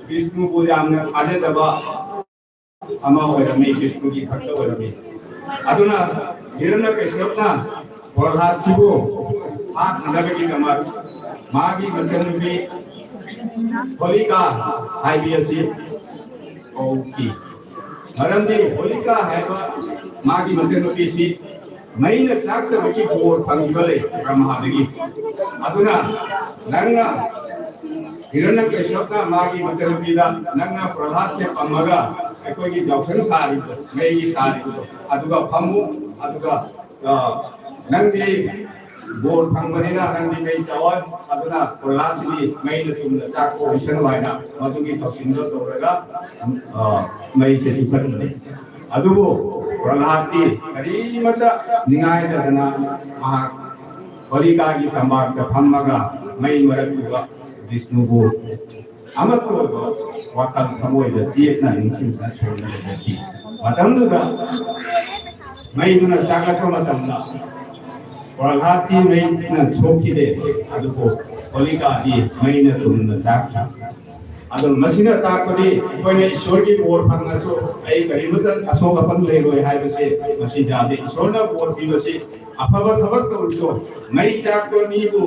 ꯕꯤꯁꯅꯨꯕꯨ ꯌꯥꯝꯅ ꯊꯥꯖꯗꯕ ꯑꯃ ꯑꯣꯏꯔꯝꯃꯤ, ꯕꯤꯁꯅꯨꯒꯤ ꯈꯛꯇ ꯑꯣꯏꯔꯝꯃꯤ꯫ ꯑꯗꯨꯅ ꯍꯤꯔꯅ꯭ꯌꯀꯁ꯭ꯌꯞꯅ ꯄ꯭ꯔꯍ꯭ꯂꯥꯗꯁꯤꯕꯨ ꯍꯥꯠꯅꯅꯕꯒꯤꯗꯃꯛ ꯃꯥꯒꯤ ꯃꯆꯟꯅꯨꯄꯤ ꯍꯣꯂꯤꯀꯥ ꯍꯥꯏꯕꯤ ꯑꯁꯤ ꯀꯧꯈꯤ꯫ ꯃꯔꯝꯗꯤ ꯍꯣꯂꯤꯀꯥ ꯍꯥꯏꯕ ꯃꯥꯒꯤ ꯃꯆꯟꯅꯨꯄꯤꯁꯤ ꯃꯩꯅ ꯆꯥꯛꯇꯕꯒꯤ ꯕꯣꯔ ꯐꯪꯈꯤꯕ ꯂꯩ ꯕ꯭ꯔꯍ꯭ꯃꯥꯗꯒꯤ꯫ ꯑꯗꯨꯅ ꯅꯪꯅ, ꯍꯤꯔꯅ꯭ꯌꯀꯁ꯭ꯌꯞꯅ ꯃꯥꯒꯤ ꯃꯆꯟꯅꯨꯄꯤꯗ, "ꯅꯪꯅ ꯄ꯭ꯔꯍ꯭ꯂꯥꯗꯁꯦ ꯄꯝꯃꯒ ꯑꯩꯈꯣꯏꯒꯤ ꯌꯥꯎꯁꯪ ꯁꯥꯔꯤꯕꯗꯣ, ꯃꯩꯒꯤ ꯁꯥꯔꯤꯕꯗꯣ, ꯑꯗꯨꯒ ꯐꯝꯃꯨ, ꯑꯗꯨꯒ, ꯑ, ꯅꯪꯗꯤ ꯕꯣꯔ ꯐꯪꯕꯅꯤꯅ ꯅꯪꯗꯤ ꯃꯩ ꯆꯥꯎꯑꯣ, ꯑꯗꯨꯅ ꯄ꯭ꯔꯍ꯭ꯂꯥꯗꯁꯤꯗꯤ ꯃꯩꯅ ꯇꯨꯝꯅ ꯆꯥꯛꯄ ꯑꯣꯏꯁꯅꯨ" ꯍꯥꯏꯅ ꯃꯗꯨꯒꯤ ꯊꯧꯁꯤꯟꯗꯣ ꯇꯧꯔꯒ, ꯑ, ꯃꯩꯁꯦ ꯇꯨꯝꯍꯟꯕꯅꯤ꯫ ꯑꯗꯨꯕꯨ ꯄ꯭ꯔꯍ꯭ꯂꯥꯗꯇꯤ ꯀꯔꯤꯃꯠꯇ ꯅꯤꯡꯉꯥꯏꯗꯗꯅ ꯃꯍꯥꯛ ꯍꯣꯂꯤꯀꯥꯒꯤ ꯇꯝꯄꯥꯛꯇ ꯐꯝꯃꯒ ꯃꯩ ꯃꯔꯛꯇꯨꯗ ꯕꯤꯁꯅꯨꯕꯨ ꯑꯃꯠꯇ ꯑꯣꯏꯕ ꯋꯥꯈꯜ ꯊꯃꯣꯏꯗ ꯆꯦꯠꯅ ꯅꯤꯡꯁꯤꯡꯗꯨꯅ ꯁꯣꯟꯅ ꯂꯩꯔꯛꯈꯤ꯫ ꯃꯇꯝꯗꯨꯗ ꯃꯩꯗꯨꯅ ꯆꯥꯛꯂꯛꯄ ꯃꯇꯝꯗ ꯄ꯭ꯔꯍ꯭ꯂꯥꯗꯇꯤ ꯃꯩꯅ ꯁꯣꯛꯈꯤꯗꯦ, ꯑꯗꯨꯕꯨ ꯍꯣꯂꯤꯀꯥꯗꯤ ꯃꯩꯅ ꯇꯨꯝꯅ ꯆꯥꯛꯈꯤ꯫ ꯑꯗꯨ ꯃꯁꯤꯅ ꯇꯥꯛꯄꯗꯤ ꯑꯩꯈꯣꯏꯅ ꯏꯁꯣꯔꯒꯤ ꯕꯣꯔ ꯐꯪꯉꯁꯨ ꯑꯩ ꯀꯔꯤꯃꯠꯇ ꯑꯁꯣꯛ ꯑꯄꯟ ꯂꯩꯔꯣꯏ ꯍꯥꯏꯕꯁꯦ ꯃꯁꯤ ꯌꯥꯗꯦ꯫ ꯏꯁꯣꯔꯅ ꯕꯣꯔ ꯄꯤꯕꯁꯤ ꯑꯐꯕ ꯊꯕꯛ ꯇꯧꯔꯁꯨ, ꯃꯩ ꯆꯥꯛꯄ ꯃꯤꯕꯨ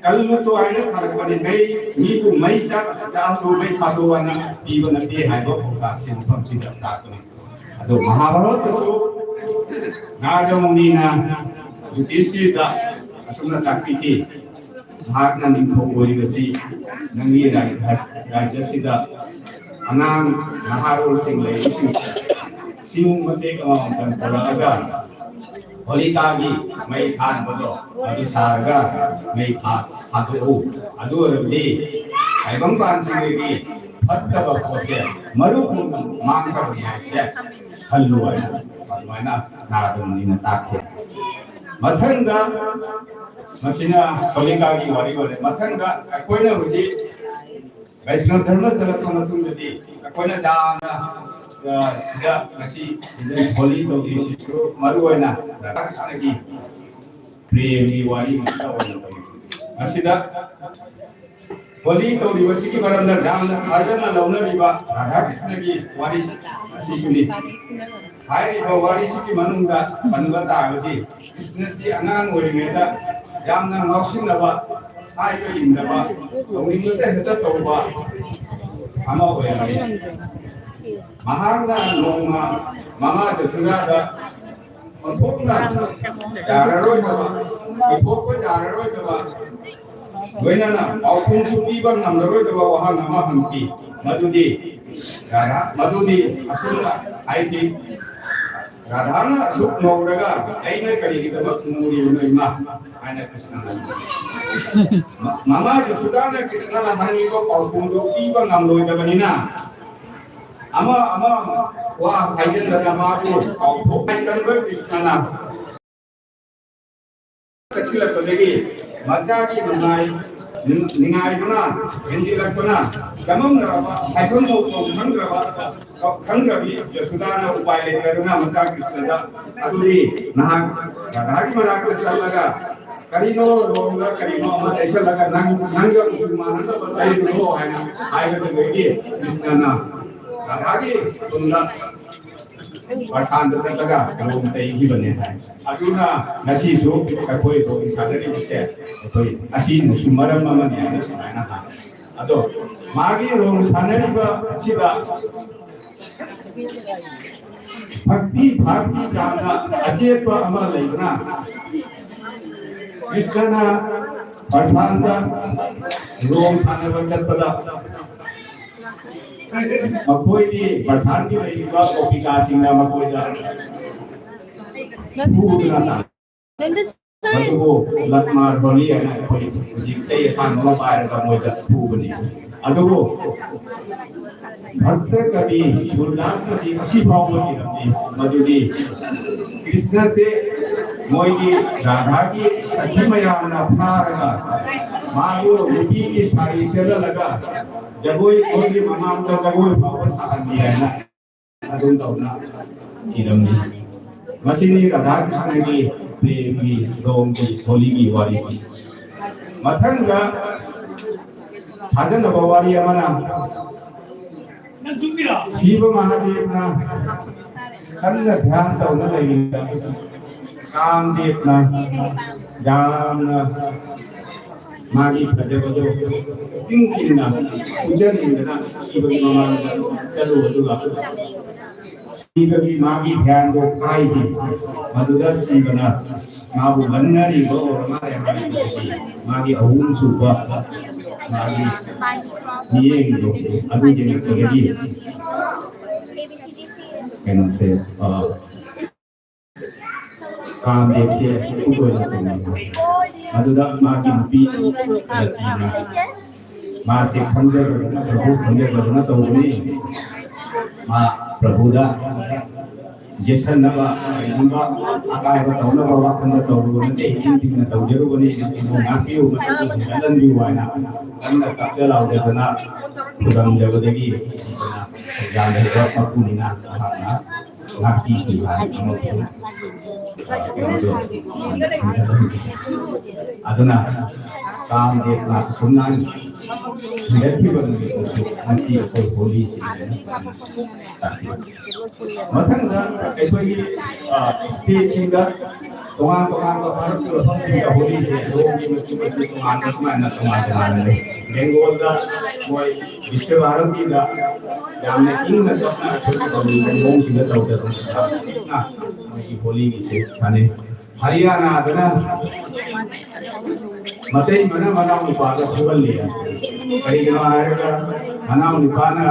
ꯀꯜꯂꯨ ꯆꯣ ꯍꯥꯏꯅ ꯊꯥꯔꯛꯄꯅꯤ꯫ ꯃꯩ, ꯃꯤꯕꯨ ꯃꯩ ꯆꯥꯛ, ꯆꯥꯛꯍꯜꯂꯨ, ꯃꯩ ꯊꯥꯗꯣꯛꯑꯣ ꯍꯥꯏꯅ ꯄꯤꯕ ꯅꯠꯇꯦ ꯍꯥꯏꯕ ꯄꯥꯎꯇꯥꯛꯁꯤ ꯃꯐꯝꯁꯤꯗ ꯇꯥꯛꯄꯅꯤ꯫ ꯑꯗꯣ ꯃꯍꯥꯚꯥꯔꯠꯇꯁꯨ ꯅꯥꯔꯗ ꯃꯨꯅꯤꯅ ꯌꯨꯙꯤꯁꯊꯤꯔꯗ ꯑꯁꯨꯝꯅ ꯇꯥꯛꯄꯤꯈꯤ, ꯃꯍꯥꯛꯅ ꯅꯤꯡꯊꯧ ꯑꯣꯏꯔꯤꯕꯁꯤ ꯅꯪꯒꯤ ꯔꯥꯖ꯭ꯌ-, ꯔꯥꯖ꯭ꯌꯁꯤꯗ ꯑꯉꯥꯡ ꯅꯍꯥꯔꯣꯜꯁꯤꯡ ꯂꯩꯔꯤꯁꯤꯡ ꯁꯤꯡ ꯃꯇꯦꯛ ꯑꯃꯃꯝꯇꯪ ꯄꯨꯔꯛꯑꯒ ꯍꯣꯂꯤꯀꯥꯒꯤ ꯃꯩ ꯊꯥꯅꯕꯗꯣ ꯑꯗꯨ ꯁꯥꯔꯒ ꯃꯩ ꯊꯥ-, ꯊꯥꯗꯣꯛꯎ꯫ ꯑꯗꯨ ꯑꯣꯏꯔꯕꯗꯤ ꯇꯥꯏꯕꯪꯄꯥꯟꯁꯤꯡꯗꯒꯤ ꯐꯠꯇꯕ ꯄꯣꯠꯁꯦ ꯃꯔꯨ ꯄꯨꯝꯅ ꯃꯥꯡꯈ꯭ꯔꯕꯅꯤ ꯍꯥꯏꯕꯁꯦ ꯈꯜꯂꯨ ꯍꯥꯏꯅ ꯑꯗꯨꯃꯥꯏꯅ ꯅꯥꯔꯗ ꯃꯨꯅꯤꯅ ꯇꯥꯛꯈꯤ꯫ ꯃꯊꯪꯗ, ꯃꯁꯤꯅ ꯍꯣꯂꯤꯀꯥꯒꯤ ꯋꯥꯔꯤ ꯑꯣꯏꯔꯦ꯫ ꯃꯊꯪꯗ ꯑꯩꯈꯣꯏꯅ ꯍꯧꯖꯤꯛ ꯕꯩꯁꯅꯕ ꯙꯔꯃ ꯆꯠꯂꯛꯄ ꯃꯇꯨꯡꯗꯗꯤ ꯑꯩꯈꯣꯏꯅ ꯌꯥꯝꯅ, ꯑ, ꯁꯤꯗ ꯉꯁꯤ ꯍꯣꯂꯤ ꯇꯧꯔꯤꯁꯤꯁꯨ ꯃꯔꯨ ꯑꯣꯏꯅ ꯔꯥꯙꯥ ꯀ꯭ꯔꯤꯁꯅꯒꯤ ꯄ꯭ꯔꯦꯝꯒꯤ ꯋꯥꯔꯤ ꯉꯥꯛꯇ ꯑꯣꯏꯅ ꯇꯧꯔꯤ꯫ ꯃꯁꯤꯗ ꯍꯣꯂꯤ ꯇꯧꯔꯤꯕꯁꯤꯒꯤ ꯃꯔꯝꯗ ꯌꯥꯝꯅ ꯊꯥꯖꯅ ꯂꯧꯅꯔꯤꯕ ꯔꯥꯙꯥ ꯀ꯭ꯔꯤꯁꯅꯒꯤ ꯋꯥꯔꯤ ꯑꯁꯤꯁꯨꯅꯤ꯫ ꯍꯥꯏꯔꯤꯕ ꯋꯥꯔꯤꯁꯤꯒꯤ ꯃꯅꯨꯡꯗ ꯄꯟꯕ ꯇꯥꯔꯒꯗꯤ, ꯀ꯭ꯔꯤꯁꯅꯁꯤ ꯑꯉꯥꯡ ꯑꯣꯏꯔꯤꯉꯩꯗ ꯌꯥꯝꯅ ꯉꯥꯎꯁꯤꯟꯅꯕ, ꯍꯥꯏꯕ ꯏꯟꯗꯕ, ꯇꯧꯅꯤꯡꯕꯇ ꯍꯦꯛꯇ ꯇꯧꯕ ꯑꯃ ꯑꯣꯏꯔꯝꯃꯤ꯫ ꯃꯍꯥꯛꯅ ꯅꯣꯡꯃ ꯃꯃꯥ ꯖꯁꯣꯗꯥꯗ ꯑꯣꯟꯊꯣꯛꯅ ꯌꯥꯔꯔꯣꯏꯗꯕ, ꯑꯣꯏꯊꯣꯛꯄ ꯌꯥꯔꯔꯣꯏꯗꯕ, ꯂꯣꯏꯅꯅ ꯄꯥꯎꯈꯨꯝꯁꯨ ꯄꯤꯕ ꯉꯝꯂꯔꯣꯏꯗꯕ ꯋꯥꯍꯪ ꯑꯃ ꯍꯪꯈꯤ꯫ ꯃꯗꯨꯗꯤ, ꯔꯥꯙꯥ, ꯃꯗꯨꯗꯤ ꯑꯁꯨꯝꯅ ꯍꯥꯏꯈꯤ, "ꯔꯥꯙꯥꯅ ꯑꯁꯨꯛ ꯉꯧꯔꯒ ꯑꯩꯅ ꯀꯔꯤꯒꯤꯗꯃꯛ ꯃꯨꯔꯤꯕꯅꯣ, ꯏꯃꯥ?" ꯍꯥꯏꯅ ꯀ꯭ꯔꯤꯁꯅꯅ ꯍꯪꯈꯤ꯫ ꯃ-, ꯃꯃꯥ ꯌꯁꯣꯗꯥꯅ ꯀ꯭ꯔꯤꯁꯅꯅ ꯍꯪꯂꯤꯕ ꯄꯥꯎꯈꯨꯝꯗꯨ ꯄꯤꯕ ꯉꯝꯂꯣꯏꯗꯕꯅꯤꯅ, ꯑꯃ ꯑꯃ ꯋꯥ ꯍꯥꯏꯖꯤꯟꯗꯅ ꯃꯥꯕꯨ ꯀꯥꯎꯊꯣꯛꯍꯟꯗꯅꯕ ꯀ꯭ꯔꯤꯁꯅꯅ ꯆꯠꯁꯤꯜꯂꯛꯄꯗꯒꯤ ꯃꯆꯥꯒꯤ ꯅꯨꯡꯉꯥꯏ-, ꯅꯤꯡꯉꯥꯏꯗꯨꯅ ꯍꯦꯟꯖꯤꯜꯂꯛꯄꯅ ꯆꯃꯝꯅꯔꯕ, ꯍꯥꯏꯐꯝ ꯇꯧꯐꯝ ꯈꯪꯗ꯭ꯔꯕ, ꯈꯪꯗ꯭ꯔꯕꯤ ꯌꯁꯣꯗꯥꯅ ꯎꯄꯥꯏ ꯂꯩꯇꯗꯨꯅ ꯃꯆꯥ ꯀ꯭ꯔꯤꯁꯅꯗ, "ꯑꯗꯨꯗꯤ ꯅꯍꯥꯛ ꯔꯥꯙꯥꯒꯤ ꯃꯅꯥꯛꯇ ꯆꯠꯂꯒ ꯀꯔꯤꯅꯣ ꯂꯣꯡꯗ ꯀꯔꯤꯅꯣ ꯑꯃ ꯇꯩꯁꯜꯂꯒ ꯅꯪ, ꯅꯪꯒ ꯎꯄꯨ ꯃꯥꯟꯅꯗꯕ ꯇꯩꯔꯨꯔꯣ" ꯍꯥꯏꯅ ꯍꯥꯏꯕꯗꯨꯗꯒꯤ ꯀ꯭ꯔꯤꯁꯅꯅ ꯔꯥꯙꯥꯒꯤ ꯇꯨꯡꯗ ꯄ꯭ꯔꯁꯥꯟꯗ ꯆꯠꯂꯒ ꯂꯣꯡ ꯇꯩꯈꯤꯕꯅꯦ ꯍꯥꯏ꯫ ꯑꯗꯨꯅ ꯉꯁꯤꯁꯨ ꯑꯩꯈꯣꯏ ꯂꯣꯡ ꯁꯥꯟꯅꯔꯤꯕꯁꯦ ꯑꯩꯈꯣꯏ ꯑꯁꯤꯅꯁꯨ ꯃꯔꯝ ꯑꯃꯅꯤ ꯍꯥꯏꯅ ꯁꯨꯃꯥꯏꯅ ꯍꯥꯏ꯫ ꯑꯗꯣ ꯃꯥꯒꯤ ꯂꯣꯡ ꯁꯥꯟꯅꯔꯤꯕ ꯑꯁꯤꯗ ꯚꯛꯇꯤ ꯚꯥꯔꯇꯤ ꯌꯥꯝꯅ ꯑꯆꯦꯠꯄ ꯑꯃ ꯂꯩꯕꯅ, ꯀ꯭ꯔꯤꯁꯅꯅ ꯄ꯭ꯔꯁꯥꯟꯇ ꯂꯣꯡ ꯁꯥꯟꯅꯕ ꯆꯠꯄꯗ ꯃꯈꯣꯏꯒꯤ ꯄ꯭ꯔꯁꯥꯟꯇꯤ ꯂꯩꯔꯤꯕ ꯒꯣꯄꯤꯀꯥꯁꯤꯡꯅ ꯃꯈꯣꯏꯗ ꯐꯨꯗꯨꯅ ꯇꯥꯟ-, ꯑꯗꯨꯕꯨ ꯂꯛꯃꯥꯔ ꯍꯣꯂꯤ ꯍꯥꯏꯅ ꯑꯩꯈꯣꯏ ꯍꯧꯖꯤꯛ ꯆꯩ ꯑꯁꯥꯡꯕ ꯑꯃ ꯄꯥꯏꯔꯒ ꯃꯣꯏꯗ ꯐꯨꯕꯅꯤ꯫ ꯑꯗꯨꯕꯨ ꯚꯛꯇ ꯀꯕꯤ ꯁꯨꯔꯗꯥꯁꯅꯗꯤ ꯑꯁꯤ ꯐꯥꯎꯕ ꯏꯔꯝꯃꯤ ꯃꯗꯨꯗꯤ ꯀ꯭ꯔꯤꯁꯅꯁꯦ ꯃꯣꯏꯒꯤ ꯔꯥꯙꯥꯒꯤ ꯁꯈꯤ ꯃꯌꯥꯝꯅ ꯐꯥꯔꯒ ꯃꯥꯕꯨ ꯅꯨꯄꯤꯒꯤ ꯁꯥꯔꯤ ꯁꯦꯠꯍꯜꯂꯒ ꯖꯒꯣꯏ ꯃꯣꯏꯒꯤ ꯃꯃꯥꯡꯗ ꯖꯒꯣꯏ ꯐꯥꯎꯕ ꯁꯥꯍꯟꯕꯤ ꯍꯥꯏꯅ ꯑꯗꯨꯝ ꯇꯧꯅ ꯏꯔꯝꯃꯤ꯫ ꯃꯁꯤꯅꯤ ꯔꯥꯙꯥ ꯀ꯭ꯔꯤꯁꯅꯒꯤ ꯄ꯭ꯔꯦꯝꯒꯤ ꯔꯣꯝꯒꯤ ꯍꯣꯂꯤꯒꯤ ꯋꯥꯔꯤꯁꯤ꯫ ꯃꯊꯪꯗ ꯊꯥꯖꯅꯕ ꯋꯥꯔꯤ ꯑꯃꯅ ꯁꯤꯕ ꯃꯍꯥꯗꯦꯕꯅ ꯀꯟꯅ ꯙ꯭ꯌꯥꯟ ꯇꯧꯅ ꯂꯩꯔꯤꯉꯩꯗ ꯀꯥꯝꯗꯦꯕꯅ ꯌꯥꯝꯅ ꯃꯥꯒꯤ ꯐꯖꯕꯗꯣ ꯏꯪ ꯏꯪꯅ ꯎꯠꯆꯅꯤꯡꯗꯅ ꯁꯤꯕꯒꯤ ꯃꯃꯥꯡꯗ ꯆꯠꯂꯨ ꯑꯗꯨꯒ ꯁꯤꯕꯒꯤ ꯃꯥꯒꯤ ꯙ꯭ꯌꯥꯟꯗꯣ ꯀꯥꯏꯈꯤ꯫ ꯃꯗꯨꯗ ꯁꯤꯕꯅ ꯃꯥꯕꯨ ꯂꯪꯅꯔꯤꯕ ꯑꯣꯏꯔ ꯃꯥꯜꯂꯦ ꯍꯥꯏꯕꯗꯤ ꯃꯥꯒꯤ ꯑꯍꯨꯝꯁꯨꯕ ꯃꯥꯒꯤ ꯃꯤꯠꯌꯦꯡꯗꯣ ꯑꯗꯨ ꯌꯦꯡꯉꯛꯄꯗꯒꯤ ꯀꯩꯅꯣꯁꯦ, ꯑ, ꯀꯥꯝꯗꯦꯕꯁꯦ ꯈꯨꯠ ꯑꯣꯏꯅ ꯇꯧꯅꯩ꯫ ꯑꯗꯨꯗ ꯃꯥꯒꯤ ꯅꯨꯄꯤ ꯔꯇꯤꯅ ꯃꯥꯁꯦ ꯈꯪꯖꯗꯗꯅ ꯄ꯭ꯔꯚꯨ ꯈꯪꯖꯗꯗꯅ ꯇꯧꯕꯅꯤ꯫ ꯃꯥ ꯄ꯭ꯔꯚꯨꯗ ꯌꯦꯠꯁꯟꯅꯕ ꯀꯔꯤꯒꯨꯝꯕ ꯑꯀꯥꯏꯕ ꯇꯧꯅꯕ ꯋꯥꯈꯜꯗ ꯇꯧꯔꯨꯕ ꯅꯠꯇꯦ, ꯏꯆꯤꯟ ꯆꯤꯡꯅ ꯇꯧꯖꯔꯨꯕꯅꯤ, ꯃꯁꯤꯕꯨ ꯉꯥꯛꯄꯤꯌꯨ, ꯃꯁꯤꯕꯨ ꯍꯦꯟꯒꯠꯍꯟꯕꯤꯌꯨ ꯍꯥꯏꯅ ꯀꯟꯅ ꯀꯞꯆ ꯂꯥꯎꯖꯗꯅ ꯈꯨꯔꯨꯝꯖꯕꯗꯒꯤ ꯁꯤꯕꯅ ꯌꯥꯝꯂꯕ ꯃꯄꯨꯅꯤꯅ ꯃꯍꯥꯛꯅ ꯉꯥꯛꯄꯤꯈꯤꯕ ꯍꯥꯏꯕꯁꯤꯃꯁꯨ, ꯑ, ꯀꯩꯅꯣꯗꯣ, ꯑꯗꯨꯅ ꯀꯥꯝꯗꯦꯕꯅ ꯑꯁꯨꯝꯅ ꯍꯦꯟꯒꯠꯈꯤꯕ ꯅꯨꯃꯤꯠꯇꯁꯨ ꯉꯁꯤ ꯑꯩꯈꯣꯏ ꯍꯣꯂꯤꯁꯤ ꯍꯥꯏꯅ ꯇꯥꯛꯄꯤ꯫ ꯃꯊꯪꯗ ꯑꯩꯈꯣꯏꯒꯤ ꯁ꯭ꯇꯦꯠꯁꯤꯡꯗ ꯇꯣꯉꯥꯟ ꯇꯣꯉꯥꯟꯕ ꯚꯥꯔꯠꯀꯤ ꯃꯐꯝꯁꯤꯡꯗ ꯍꯣꯂꯤꯁꯦ ꯂꯣꯟꯒꯤ ꯃꯆꯨ ꯃꯆꯨ ꯇꯣꯉꯥꯟꯕ ꯁꯨꯃꯥꯏꯅ ꯇꯣꯉꯥꯟ ꯇꯣꯉꯥꯟꯅ ꯂꯩ꯫ ꯕꯦꯡꯒꯣꯜꯗ ꯃꯣꯏ ꯕꯤꯁ꯭ꯋ ꯚꯥꯔꯇꯤꯗ ꯌꯥꯝꯅ ꯏꯪꯅ ꯇꯞꯅ ꯑꯩꯈꯣꯏꯒꯤ ꯍꯣꯂꯤꯁꯦ ꯃꯑꯣꯡꯁꯤꯡꯗ ꯇꯧꯗꯅ ꯃꯣꯏꯒꯤ ꯍꯣꯂꯤꯒꯤꯁꯦ ꯁꯥꯟꯅꯩ꯫ ꯍꯔꯤꯌꯥꯅꯥꯗꯅ ꯃꯇꯩ ꯃꯅꯥ ꯃꯅꯥꯎ ꯅꯨꯄꯥꯗ ꯐꯨꯍꯜꯂꯤ꯫ ꯀꯔꯤꯒꯤꯅꯣ ꯍꯥꯏꯔꯒ ꯃꯅꯥꯎ ꯅꯨꯄꯥꯅ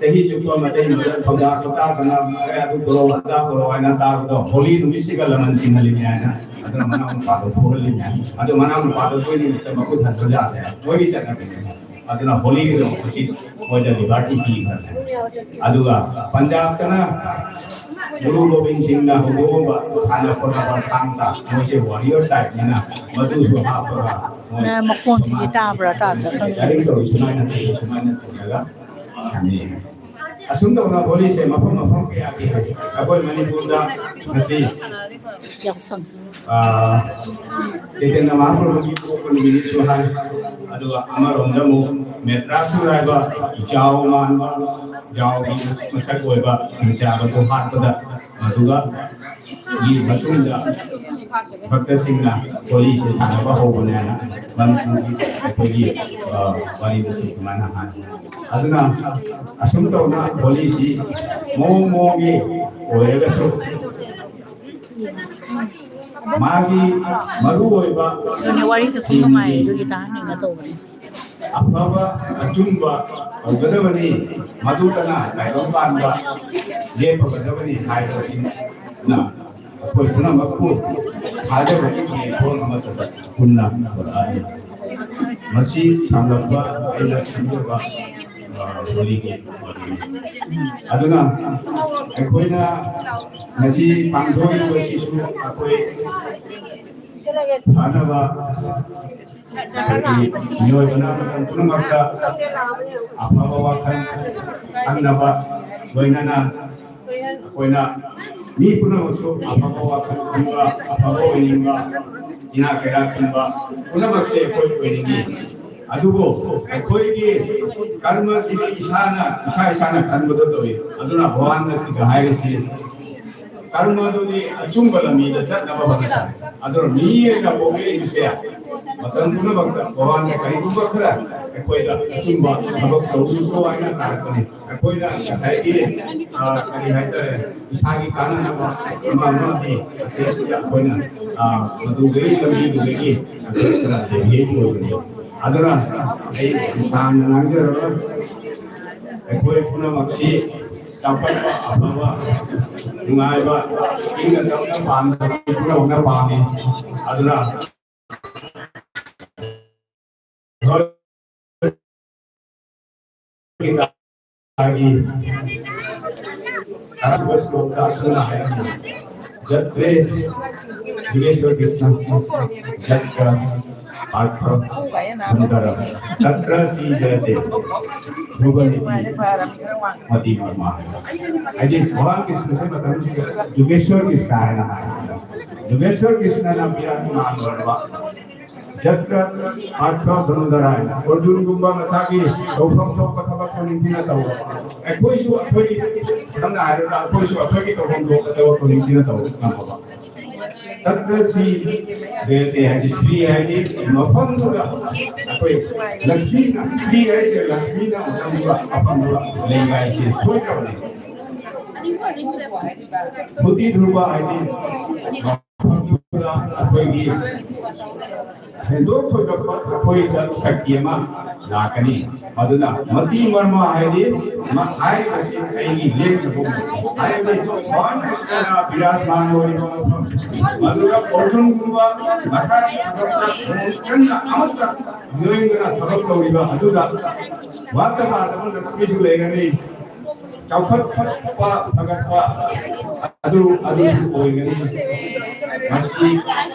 ꯆꯍꯤ ꯆꯨꯞꯄ ꯃꯇꯩ ꯃꯅꯥ ꯊꯧꯗꯥ ꯈꯣꯇꯥꯗꯅ ꯑꯗꯨ ꯄꯨꯔꯛꯑꯣ ꯑꯗꯥ ꯄꯨꯔꯛꯑꯣ ꯍꯥꯏꯅ ꯇꯥꯕꯗꯣ ꯍꯣꯂꯤ ꯅꯨꯃꯤꯠꯁꯤꯒ ꯂꯃꯟ ꯁꯤꯡꯍꯜꯂꯤꯅꯤ ꯍꯥꯏꯅ꯫ ꯑꯗꯨꯅ ꯃꯅꯥꯎ ꯅꯨꯄꯥꯗꯣ ꯐꯨꯍꯜꯂꯤꯅꯤ ꯍꯥꯏꯅ꯫ ꯑꯗꯣ ꯃꯅꯥꯎ ꯅꯨꯄꯥꯗꯣ ꯃꯣꯏ ꯅꯨꯃꯤꯠꯇ ꯃꯈꯨꯠ ꯍꯟꯕ ꯌꯥꯗꯦ꯫ ꯃꯣꯏꯒꯤ ꯆꯠꯅꯕꯤꯅꯤ꯫ ꯑꯗꯨꯅ ꯍꯣꯂꯤꯒꯤꯗꯣ ꯉꯁꯤ ꯃꯣꯏꯗ ꯂꯤꯕꯔꯇꯤ ꯄꯤꯈ꯭ꯔꯦ꯫ ꯑꯗꯨꯒ ꯄꯟꯖꯥꯕꯇꯅ ꯒꯨꯔꯨ ꯒꯣꯕꯤꯟ ꯁꯤꯡꯅ ꯍꯧꯗꯣꯛꯑꯝꯕ ꯁꯥꯟꯅ ꯈꯣꯠꯅꯕ ꯊꯥꯡ ꯇꯥ ꯃꯣꯏꯁꯦ ꯋꯥꯔꯤꯌꯔ ꯇꯥꯏꯞꯅꯤꯅ ꯃꯗꯨꯁꯨ ꯍꯥꯞꯄꯒ ꯃꯣꯏ ꯅ ꯃꯈꯣꯟꯁꯤꯗꯤ ꯁꯃꯥꯖꯀꯤ ꯇꯥꯕ꯭ꯔꯥ ꯇꯥꯗ꯭ꯔꯥ ꯈꯪꯗꯦ꯫ ꯂꯥꯏꯔꯤꯛ ꯇꯧꯔꯤ ꯁꯨꯃꯥꯏꯅ ꯇꯧꯔꯤ ꯁꯨꯃꯥꯏꯅ ꯇꯧꯔꯒ ꯊꯝꯃꯤ꯫ ꯑꯁꯨꯝ ꯇꯧꯅ ꯍꯣꯂꯤꯁꯦ ꯃꯐꯝ ꯃꯐꯝ ꯀꯌꯥꯒꯤ ꯑꯩꯈꯣꯏ ꯃꯅꯤꯄꯨꯔꯗ ꯉꯁꯤ ꯌꯥꯎꯁꯪ꯫ ꯑꯥ, ꯆꯩꯇꯟꯌ ꯃꯍꯥꯄ꯭ꯔꯚꯨꯒꯤ ꯄꯣꯛꯄ ꯅꯨꯃꯤꯠꯁꯨ ꯍꯥꯏ꯫ ꯑꯗꯨꯒ ꯑꯃꯔꯣꯝꯗ ꯑꯃꯨꯛ ꯃꯦꯇ꯭ꯔꯥꯁꯨꯔ ꯍꯥꯏꯕ ꯖꯥꯎ ꯃꯥꯟꯕ, ꯖꯥꯎꯒꯤ ꯃꯁꯛ ꯑꯣꯏꯕ ꯍꯤꯡꯆꯥꯕꯗꯨ ꯍꯥꯠꯄꯗ ꯃꯗꯨꯒ ꯒꯤ ꯃꯇꯨꯡꯗ ꯚꯛꯇꯁꯤꯡꯅ ꯍꯣꯂꯤꯁꯦ ꯁꯥꯟꯅꯕ ꯍꯧꯕꯅꯦꯅ ꯃꯅꯤꯄꯨꯔꯒꯤ ꯑꯩꯈꯣꯏꯒꯤ, ꯑ, ꯋꯥꯔꯤꯗꯁꯨ ꯑꯗꯨꯃꯥꯏꯅ ꯍꯥꯏ꯫ ꯑꯗꯨꯅ ꯑꯁꯨꯝ ꯇꯧꯅ ꯍꯣꯂꯤꯁꯤ ꯃꯑꯣꯡ ꯃꯑꯣꯡꯒꯤ ꯑꯣꯏꯔꯒꯁꯨ ꯃꯥꯒꯤ ꯃꯔꯨꯑꯣꯏꯕ ꯑꯗꯨꯅꯦ, ꯋꯥꯔꯤꯁꯦ ꯁꯨꯝ ꯅꯨꯡꯉꯥꯏꯌꯦ, ꯑꯗꯨꯒꯤ ꯇꯥꯍꯟꯅꯤꯡꯅ ꯇꯧꯕꯅꯤ꯫ ꯑꯐꯕ ꯑꯆꯨꯝꯕ ꯇꯧꯒꯗꯕꯅꯤ, ꯃꯗꯨꯗꯅ ꯇꯥꯏꯕꯪ ꯄꯥꯟꯕ ꯂꯦꯞꯄꯒꯗꯕꯅꯤ ꯍꯥꯏꯕꯁꯤꯅ ꯑꯩꯈꯣꯏ ꯄꯨꯝꯅꯃꯛꯄꯨ ꯊꯥꯖꯕꯒꯤ ꯃꯤꯐꯝ ꯑꯃꯠꯇꯗ ꯄꯨꯟꯅ ꯄꯨꯔꯛꯑꯅꯤ꯫ ꯃꯁꯤ ꯁꯝꯂꯞꯄ ꯑꯩꯅ ꯈꯟꯖꯕ, ꯑ, ꯋꯥꯔꯤꯒꯤ ꯋꯥꯔꯤꯅꯤ꯫ ꯑꯗꯨꯅ ꯑꯩꯈꯣꯏꯅ ꯉꯁꯤ ꯄꯥꯡꯊꯣꯛꯏꯕꯁꯤꯁꯨ ꯑꯩꯈꯣꯏ ꯐꯅꯕ, ꯑꯩꯈꯣꯏꯒꯤ ꯃꯤꯑꯣꯏꯕꯅ ꯃꯇꯝ ꯄꯨꯝꯅꯃꯛꯇ ꯑꯐꯕ ꯋꯥꯈꯜ ꯈꯟꯅꯕ, ꯂꯣꯏꯅꯅ ꯑꯩꯈꯣꯏꯅ ꯃꯤ ꯄꯨꯝꯅꯃꯛꯁꯨ ꯑꯐꯕ ꯋꯥꯈꯜ ꯈꯟꯕ, ꯑꯐꯕ ꯑꯣꯏꯅꯤꯡꯕ, ꯏꯅꯥꯛ ꯀꯩꯔꯥꯛ ꯈꯟꯕ ꯄꯨꯝꯅꯃꯛꯁꯦ ꯑꯩꯈꯣꯏ ꯑꯣꯏꯅꯤꯡꯉꯤ꯫ ꯑꯗꯨꯕꯨ ꯑꯩꯈꯣꯏꯒꯤ ꯀꯔꯃꯁꯤꯗꯤ ꯏꯁꯥꯅ, ꯏꯁꯥ ꯏꯁꯥꯅ ꯈꯟꯕꯗꯣ ꯇꯧꯏ꯫ ꯑꯗꯨꯅ ꯚꯒꯋꯥꯟꯅ ꯁꯤꯗ ꯍꯥꯏꯔꯤꯁꯤ, ꯀꯔꯃꯗꯨꯗꯤ ꯑꯆꯨꯝꯕ ꯂꯝꯕꯤꯗ ꯆꯠꯅꯕ ꯍꯣꯠꯅꯕ꯫ ꯑꯗꯨꯅ ꯃꯤ ꯑꯣꯏꯅ ꯄꯣꯛꯂꯛꯏꯕꯁꯦ ꯃꯇꯝ ꯄꯨꯝꯅꯃꯛꯇ ꯚꯒꯋꯥꯟꯅ ꯀꯔꯤꯒꯨꯝꯕ ꯈꯔ ꯑꯩꯈꯣꯏꯗ ꯑꯆꯨꯝꯕ ꯊꯕꯛ ꯇꯧꯕꯤꯌꯨꯀꯣ ꯍꯥꯏꯅ ꯇꯥꯔꯛꯄꯅꯤ꯫ ꯑꯩꯈꯣꯏꯅ ꯉꯁꯥꯏꯒꯤ, ꯑ, ꯀꯔꯤ ꯍꯥꯏꯇꯥꯔꯦ, ꯏꯁꯥꯒꯤ ꯀꯥꯟꯅꯅꯕ ꯑꯃ ꯑꯃꯒꯤ ꯑꯁꯤꯗ ꯑꯩꯈꯣꯏꯅ, ꯑ, ꯃꯗꯨꯗꯒꯤ ꯂꯝꯕꯤꯗꯨꯗꯒꯤ ꯑꯩꯈꯣꯏ ꯈꯔ deviate ꯑꯣꯏꯕꯅꯤ꯫ ꯑꯗꯨꯅ ꯑꯩ ꯁꯥꯡꯅ ꯉꯥꯡꯖꯔꯔꯣꯏ꯫ ꯑꯩꯈꯣꯏ ꯄꯨꯝꯅꯃꯛꯁꯤ ꯆꯥꯎꯈꯠꯄ, ꯑꯐꯕ, ꯅꯨꯡꯉꯥꯏꯕ, ꯏꯪꯅ ꯇꯞꯅ ꯄꯥꯟꯕ ꯄꯨꯝꯅꯃꯛꯅ ꯄꯥꯝꯃꯤ꯫ ꯑꯗꯨꯅ ꯑꯍꯥꯟꯕ ꯁ꯭ꯂꯣꯛꯇ ꯑꯁꯨꯝꯅ ꯍꯥꯏꯔꯝꯃꯤ, "ꯖꯠꯔꯦ ꯖꯨꯒꯦꯁ꯭ꯋꯔ ꯀ꯭ꯔꯤꯁꯅ, ꯖꯠꯔ ꯑꯔꯊ ꯁꯨꯟꯗꯔ, ꯇꯠꯔ ꯁꯤ ꯖꯔꯇꯦ ꯙ꯭ꯔꯨꯕ ꯅꯤꯇꯤ ꯃꯇꯤ ꯃꯔꯃ" ꯍꯥꯏꯕ꯫ ꯍꯥꯏꯗꯤ ꯚꯒꯋꯥꯟ ꯀ꯭ꯔꯤꯁꯅꯁꯦ ꯃꯇꯝꯁꯤꯗ ꯖꯨꯒꯦꯁ꯭ꯋꯔ ꯀ꯭ꯔꯤꯁꯅ ꯍꯥꯏꯅ ꯍꯥꯏ꯫ ꯖꯨꯒꯦꯁ꯭ꯋꯔ ꯀ꯭ꯔꯤꯁꯅꯅ ꯕꯤꯔꯥꯖꯃꯥꯟ ꯑꯣꯏꯔꯕ ꯖꯠꯔ ꯑꯔꯊ ꯙꯅꯨꯙꯔ ꯍꯥꯏꯅ ꯑꯔꯖꯨꯟꯒꯨꯝꯕ ꯃꯁꯥꯒꯤ ꯇꯧꯐꯝ ꯊꯣꯛꯄ ꯊꯕꯛꯇꯣ ꯅꯤꯡꯊꯤꯅ ꯇꯧꯕ꯫ ꯑꯩꯈꯣꯏꯁꯨ ꯑꯩꯈꯣꯏꯒꯤ, ꯁꯝꯅ ꯍꯥꯏꯔꯕꯗ, ꯑꯩꯈꯣꯏꯁꯨ ꯑꯩꯈꯣꯏꯒꯤ ꯇꯧꯐꯝ ꯊꯣꯛꯄ ꯊꯕꯛꯇꯣ ꯅꯤꯡꯊꯤꯅ ꯇꯧꯕ ꯉꯝꯕ꯫ ꯇꯠꯔ ꯁ꯭ꯔꯤ ꯖꯔꯇꯦ ꯍꯥꯏꯗꯤ, ꯁ꯭ꯔꯤ ꯍꯥꯏꯗꯤ ꯃꯐꯝꯗꯨꯗ ꯑꯩꯈꯣꯏ ꯂꯛꯁꯃꯤꯅ, ꯁ꯭ꯔꯤ ꯍꯥꯏꯁꯦ ꯂꯛꯁꯃꯤꯅ ꯃꯐꯝꯗꯨꯗ, ꯃꯐꯝꯗꯨꯗ ꯂꯩꯕ ꯍꯥꯏꯁꯦ ꯁꯣꯏꯗ꯭ꯔꯕꯅꯤ꯫ ꯃꯇꯤ ꯙ꯭ꯔꯨꯕ ꯍꯥꯏꯗꯤ ꯃꯐꯝꯗꯨꯗ ꯑꯩꯈꯣꯏꯒꯤ ꯍꯦꯟꯗꯣꯛ ꯊꯣꯏꯗꯣꯛꯄ ꯑꯩꯈꯣꯏꯗ ꯁꯛꯇꯤ ꯑꯃ ꯂꯥꯛꯀꯅꯤ꯫ ꯑꯗꯨꯅ ꯃꯇꯤ ꯃꯔꯃ ꯍꯥꯏꯗꯤ ꯃ-, ꯍꯥꯏꯔꯤꯕꯁꯤ ꯑꯩꯒꯤ ꯂꯦꯡꯗꯕ ꯃꯐꯝ꯫ ꯍꯥꯏꯕꯗꯤ ꯚꯒꯋꯥꯟ ꯀ꯭ꯔꯤꯁꯅꯅ ꯕꯤꯔꯥꯖꯃꯥꯟ ꯑꯣꯏꯔꯤꯕ ꯃꯐꯝ꯫ ꯃꯗꯨꯗ ꯑꯔꯖꯨꯟꯒꯨꯝꯕ ꯃꯁꯥꯒꯤ ꯊꯕꯛꯇ ꯊꯣꯡ ꯆꯪꯅ ꯑꯃꯠꯇ ꯃꯤꯑꯣꯏꯕꯅ ꯊꯕꯛ ꯇꯧꯔꯤꯕ ꯑꯗꯨꯗ ꯋꯥꯠꯇ ꯄꯥꯗꯕ ꯂꯛꯁꯃꯤꯁꯨ ꯂꯩꯔꯅꯤ꯫ ꯆꯥꯎꯈꯠꯄ, ꯐꯒꯠꯄ ꯑꯗꯨ, ꯑꯗꯨꯁꯨ ꯑꯣꯏꯒꯅꯤ꯫ ꯃꯁꯤ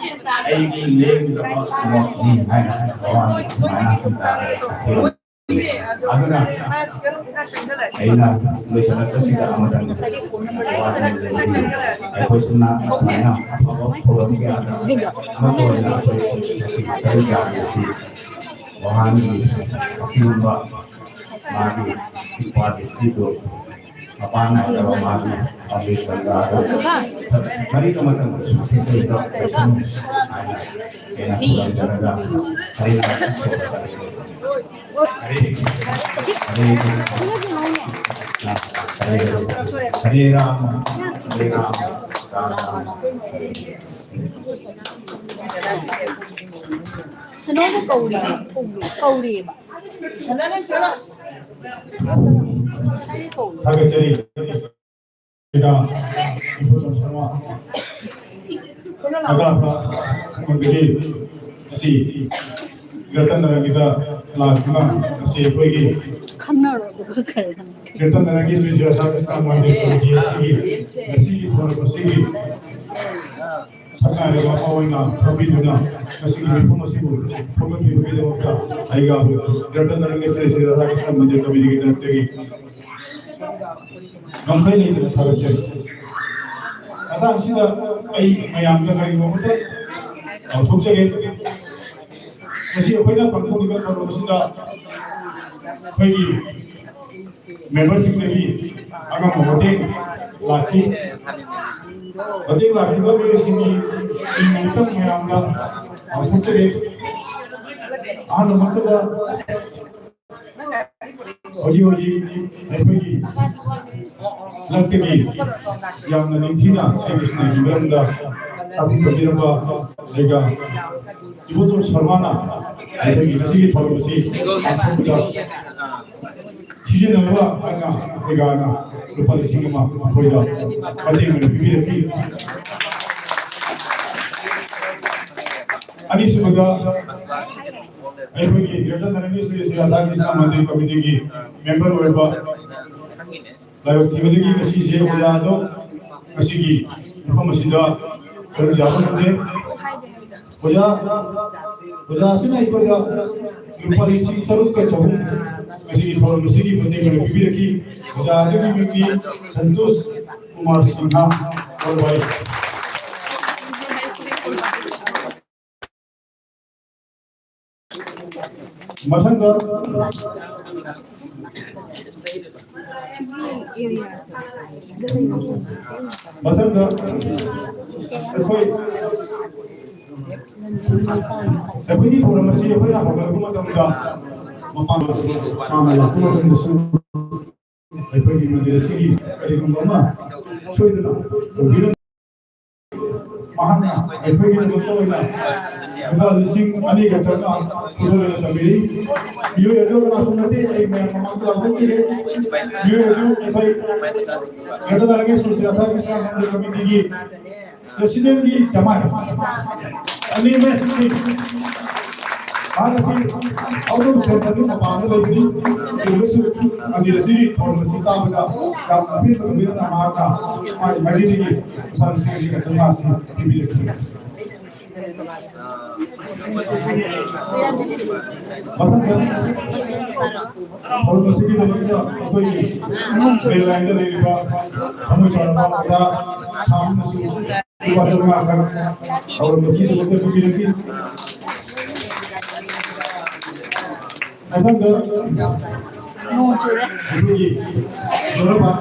ꯑꯩꯒꯤ ꯂꯦꯡꯗꯕ ꯃꯣꯠꯅꯤ ꯍꯥꯏꯅ ꯚꯒꯋꯥꯟꯅ ꯑꯗꯨꯃꯥꯏꯅ ꯁꯤꯟꯇꯥ ꯑꯗꯨꯅ ꯑꯩꯅ ꯂꯣꯏꯁꯤꯜꯂꯛꯄꯁꯤꯗ ꯑꯃꯇꯪ ꯋꯥ ꯍꯥꯏꯖꯅꯤꯡꯉꯤ꯫ ꯑꯩꯈꯣꯏꯁꯨ ꯅꯍꯥꯛ ꯑꯁꯨꯃꯥꯏꯅ ꯑꯐꯕ ꯊꯧꯔꯝ ꯀꯌꯥꯗ ꯑꯃꯠꯇ ꯑꯣꯏꯅ ꯑꯩꯈꯣꯏ ꯁꯔꯨꯛ ꯌꯥꯕꯤꯕꯁꯤ ꯃꯍꯥꯛꯀꯤ ꯑꯁꯤꯒꯨꯝꯕ ꯃꯥꯒꯤ ꯏꯄꯥ ꯗꯤꯁꯇ꯭ꯔꯤꯛꯇꯨ ꯃꯄꯥꯟ ꯅꯥꯏꯗꯕ ꯃꯥꯒꯤ ꯄꯥꯝꯕꯩ ꯁꯔꯀꯥꯔꯗ ꯃꯔꯤꯛ ꯑꯃꯇꯪ ꯁꯨꯈꯤꯗ꯭ꯔꯤꯕ ꯀꯩꯁꯨ ꯍꯥꯏꯅ ꯍꯦꯟꯅ ꯈꯨꯔꯨꯝꯖꯔꯒ ꯍꯔꯦ ꯀ꯭ꯔꯤꯁꯅ꯫ ꯍꯔꯦ ꯍꯔꯦ ꯍꯔꯦ ꯍꯔꯦ ꯔꯥꯃ ꯍꯔꯦ ꯔꯥꯃ ꯔꯥꯃ ꯔꯥꯃ ꯍꯔꯦ ꯍꯔꯦ꯫ ꯁꯅꯣꯗ ꯀꯧꯔꯤ, ꯀꯧꯔꯤꯕ꯫ ꯉꯁꯥꯏ ꯀꯧꯔꯤ꯫ ꯊꯥꯒꯠꯆꯔꯤ꯫ ꯏꯕꯣꯇꯣꯟ ꯁꯔꯃ ꯑꯒꯥꯕ ꯈꯨꯡꯒꯪꯗꯒꯤ ꯉꯁꯤ ꯒ꯭ꯔꯦꯇꯔ ꯅꯔꯪꯒꯤꯗ ꯂꯥꯛꯇꯨꯅ ꯉꯁꯤ ꯑꯩꯈꯣꯏꯒꯤ ꯈꯟꯅꯔꯣ ꯑꯗꯨꯒ ꯀꯔꯤ ꯍꯪꯒꯦ? ꯒ꯭ꯔꯦꯇꯔ ꯅꯔꯪꯒꯤ ꯁ꯭ꯔꯤ ꯁ꯭ꯔꯤ ꯔꯥꯙꯥ ꯀ꯭ꯔꯤꯁꯅ ꯃꯟꯗꯤꯔ ꯀꯃꯤꯇꯤ ꯑꯁꯤꯒꯤ ꯉꯁꯤꯒꯤ ꯊꯧꯔꯝ ꯑꯁꯤꯒꯤ ꯁꯛꯅꯥꯏꯔꯕ ꯑꯃ ꯑꯣꯏꯅ ꯐꯝꯕꯤꯗꯨꯅ ꯉꯁꯤꯒꯤ ꯃꯤꯐꯝ ꯑꯁꯤꯕꯨ ꯊꯧꯒꯠꯄꯤꯕꯒꯤꯗꯃꯛꯇ ꯑꯩꯒ ꯒ꯭ꯔꯦꯇꯔ ꯅꯔꯪꯒꯤ ꯁ꯭ꯔꯤ ꯁ꯭ꯔꯤ ꯔꯥꯙꯥ ꯀ꯭ꯔꯤꯁꯅ ꯃꯟꯗꯤꯔ ꯀꯃꯤꯇꯤꯒꯤ ꯇꯔꯐꯇꯒꯤ ꯉꯝꯈꯩ ꯂꯩꯇꯅ ꯊꯥꯒꯠꯆꯔꯤ꯫ ꯃꯇꯥꯡꯁꯤꯗ ꯑꯩ ꯃꯌꯥꯝꯗ ꯀꯔꯤꯒꯨꯝꯕ ꯑꯃꯇ ꯂꯥꯎꯊꯣꯛꯆꯒꯦ꯫ ꯉꯁꯤ ꯑꯩꯈꯣꯏꯅ ꯄꯥꯡꯊꯣꯛꯂꯤꯕ ꯊꯧꯔꯝ ꯑꯁꯤꯗ ꯑꯩꯈꯣꯏꯒꯤ ꯃꯦꯝꯕꯔꯁꯤꯡꯗꯒꯤ ꯑꯉꯝꯕ ꯃꯇꯦꯡ ꯂꯥꯛꯈꯤ꯫ ꯃꯇꯦꯡ ꯂꯥꯛꯈꯤꯕ ꯃꯤꯑꯣꯏꯁꯤꯡꯒꯤ ꯃꯤꯡ ꯑꯃꯇꯪ ꯃꯌꯥꯝꯗ ꯂꯥꯎꯊꯣꯛꯆꯒꯦ꯫ ꯑꯍꯥꯟꯕꯃꯛꯇꯗ ꯍꯧꯖꯤꯛ ꯍꯧꯖꯤꯛ ꯑꯩꯈꯣꯏꯒꯤ ꯂꯛꯇꯒꯤ ꯌꯥꯝꯅ ꯅꯤꯡꯊꯤꯅ ꯑꯩꯒꯤ ꯁꯤꯟꯅꯒꯤ ꯃꯔꯝꯗ ꯇꯥꯛꯄꯤ ꯇꯝꯕꯤꯔꯝꯕ ꯑꯩꯒ ꯏꯕꯣꯇꯣꯟ ꯁꯔꯃꯅ ꯑꯩꯈꯣꯏꯒꯤ ꯉꯁꯤꯒꯤ ꯊꯧꯔꯝ ꯑꯁꯤ ꯄꯥꯡꯊꯣꯛꯄꯗ ꯁꯤꯖꯤꯟꯅꯅꯕ ꯍꯥꯏꯅ ꯑꯩꯒꯥꯅ ꯂꯨꯄꯥ ꯂꯤꯁꯤꯡ ꯑꯃ ꯑꯩꯈꯣꯏꯗ ꯃꯇꯦꯡ ꯑꯣꯏꯅ ꯄꯤꯕꯤꯔꯛꯈꯤ꯫ ꯑꯅꯤꯁꯨꯕꯗ ꯑꯩꯈꯣꯏꯒꯤ ꯒ꯭ꯔꯦꯇꯔ ꯅꯔꯪꯒꯤ ꯁ꯭ꯔꯤ ꯁ꯭ꯔꯤ ꯔꯥꯙꯥ ꯀ꯭ꯔꯤꯁꯅ ꯃꯟꯗꯤꯔ ꯀꯃꯤꯇꯤꯒꯤ ꯃꯦꯝꯕꯔ ꯑꯣꯏꯔꯕ ꯂꯥꯏꯕꯛ ꯊꯤꯕꯗꯒꯤ ꯉꯁꯤꯁꯦ ꯑꯣꯖꯥꯗꯣ ꯉꯁꯤꯒꯤ ꯃꯐꯝ ꯑꯁꯤꯗ ꯁꯔꯨꯛ ꯌꯥꯕ ꯉꯝꯗꯦ꯫ ꯑꯣꯖꯥ, ꯑꯣꯖꯥ ꯑꯁꯤꯅ ꯑꯩꯈꯣꯏꯗ ꯂꯨꯄꯥ ꯂꯤꯁꯤꯡ ꯇꯔꯨꯛꯀ ꯆꯍꯨꯝ ꯉꯁꯤꯒꯤ ꯊꯧꯔꯝ ꯑꯁꯤꯒꯤ ꯃꯇꯦꯡ ꯑꯣꯏꯅ ꯄꯤꯕꯤꯔꯛꯈꯤ꯫ ꯑꯣꯖꯥ ꯑꯗꯨꯒꯤ ꯃꯤꯡꯗꯤ ꯁꯟꯇꯣꯁ ꯀꯨꯃꯥꯔ ꯁꯤꯡꯍ ꯀꯣꯜꯋꯥꯏ꯫ ꯃꯊꯪꯗ ꯃꯊꯪꯗ ꯑꯩꯈꯣꯏ ꯑꯩꯈꯣꯏꯒꯤ ꯊꯧꯔꯝ ꯑꯁꯤ ꯑꯩꯈꯣꯏꯅ ꯍꯧꯒꯠꯂꯛꯄ ꯃꯇꯝꯗ ꯃꯄꯥꯟ ꯍꯥꯟꯅ ꯂꯥꯛꯄ ꯃꯇꯝꯗꯁꯨ ꯑꯩꯈꯣꯏꯒꯤ ꯃꯟꯗꯤꯔ ꯑꯁꯤꯒꯤ ꯀꯔꯤꯒꯨꯝꯕ ꯑꯃ ꯁꯣꯏꯗꯅ ꯇꯧꯕꯤꯔꯝ ꯃꯍꯥꯛꯅ ꯑꯩꯈꯣꯏꯒꯤꯗꯃꯛꯇ ꯑꯣꯏꯅ ꯂꯨꯄꯥ ꯂꯤꯁꯤꯡ ꯑꯅꯤꯒ ꯆꯥꯝꯃꯉꯥ ꯈꯨꯗꯣꯜ ꯑꯣꯏꯅ ꯇꯝꯕꯤꯔꯤ꯫ ꯃꯤꯑꯣꯏ ꯑꯗꯨ ꯀꯅꯥꯁꯨ ꯅꯠꯇꯦ, ꯑꯩ ꯃꯌꯥꯝ ꯃꯃꯥꯡꯗ ꯂꯥꯎꯊꯣꯛꯄꯤꯔꯦ꯫ ꯃꯤꯑꯣꯏ ꯑꯗꯨ ꯑꯩꯈꯣꯏ ꯒ꯭ꯔꯦꯇꯔ ꯗꯥꯏꯔꯦꯛꯁꯟ ꯁꯣꯁꯥꯏꯇꯤ ꯀꯃꯤꯇꯤꯒꯤ ꯄ꯭ꯔꯦꯁꯤꯗꯦꯟꯒꯤ ꯖꯃꯥꯏ ꯑꯅꯤꯃꯛ ꯁꯤꯡ ꯃꯍꯥꯛ ꯑꯁꯤ ꯑꯥꯎꯠ ꯑꯣꯐ ꯁꯦꯟꯇꯔꯒꯤ ꯃꯄꯥꯟꯗ ꯂꯩꯕꯅꯤ꯫ ꯑꯗꯨꯒꯁꯨ ꯃꯟꯗꯤꯔ ꯑꯁꯤꯒꯤ ꯊꯧꯔꯝ ꯑꯁꯤ ꯇꯥꯕꯗ ꯌꯥꯝꯅ ꯑꯄꯦꯟꯕ ꯂꯣꯏꯅꯅ ꯃꯍꯥꯛꯅ ꯃꯥꯒꯤ ꯃꯥꯏꯀꯩꯗꯒꯤ ꯂꯨꯄꯥ ꯂꯤꯁꯤꯡ ꯑꯅꯤꯒ ꯆꯥꯝꯃꯉꯥ ꯑꯁꯤ ꯄꯤꯕꯤꯔꯛꯈꯤ꯫ ꯃꯊꯪꯗ ꯊꯧꯔꯝ ꯑꯁꯤꯒꯤꯗꯃꯛꯇ ꯑꯩꯈꯣꯏꯒꯤ ꯃꯦꯟ ꯂꯥꯏꯟꯗ ꯂꯩꯔꯤꯕ ꯊꯃꯣꯏ ꯆꯥꯎꯔꯕ ꯑꯣꯖꯥ ꯁꯥꯝꯅꯁꯨ ꯂꯨꯄꯥ ꯆꯥꯝꯃꯉꯥ ꯈꯛ ꯊꯧꯔꯝ ꯑꯁꯤꯒꯤꯗꯃꯛꯇ ꯄꯤꯕꯤꯔꯛꯈꯤ꯫ ꯃꯊꯪꯗ ꯅꯣꯡ ꯆꯨꯔꯦ꯫ ꯑꯩꯈꯣꯏꯒꯤ ꯖꯣꯔꯥꯕꯥꯠ,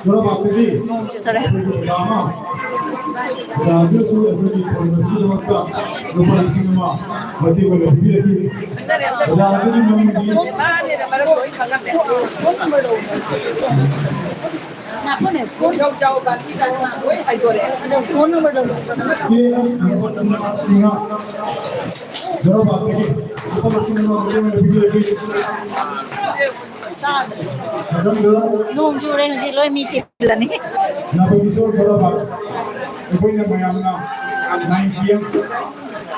ꯖꯣꯔꯥꯕꯥꯠꯇꯒꯤ ꯅꯣꯡ ꯆꯨꯊꯔꯦ꯫ ꯑꯩꯈꯣꯏꯒꯤ ꯑꯣꯖꯥ ꯑꯃ, ꯑꯣꯖꯥ ꯑꯗꯨꯁꯨ ꯑꯩꯈꯣꯏꯒꯤ ꯊꯧꯔꯝ ꯑꯁꯤꯒꯤꯗꯃꯛꯇ ꯂꯨꯄꯥ ꯂꯤꯁꯤꯡ ꯑꯃ ꯃꯇꯦꯡ ꯑꯣꯏꯅ ꯄꯤꯕꯤꯔꯛꯈꯤ꯫ ꯑꯣꯖꯥ ꯑꯗꯨꯒꯤ ꯃꯃꯤꯡꯗꯤ ꯉꯥꯏꯈꯣꯅꯦ, ꯐꯣꯟ, ꯐꯣꯟ ꯅꯝꯕꯔꯗꯣ ꯍꯥꯏꯔꯛꯑꯣ꯫ ꯀꯦ ꯑꯦꯁ ꯁꯤꯡꯍ, ꯖꯣꯔꯥꯕꯥꯠꯇꯒꯤ ꯂꯨꯄꯥ ꯂꯤꯁꯤꯡ ꯑꯃ ꯃꯇꯦꯡ ꯑꯣꯏꯅ ꯄꯤꯕꯤꯔꯛꯈꯤ꯫ ꯃꯊꯪꯗ ꯅꯣꯡ ꯆꯨꯔꯦ, ꯍꯧꯖꯤꯛ ꯂꯣꯏ ꯃꯤ ꯇꯤꯜꯂꯅꯤ꯫ ꯅꯕꯀꯤꯁꯣꯔ ꯖꯣꯔꯥꯕꯥꯠ, ꯑꯩꯈꯣꯏꯅ ꯃꯌꯥꯝꯅ ꯅꯥꯏꯟ ꯄꯤ ꯑꯦꯝ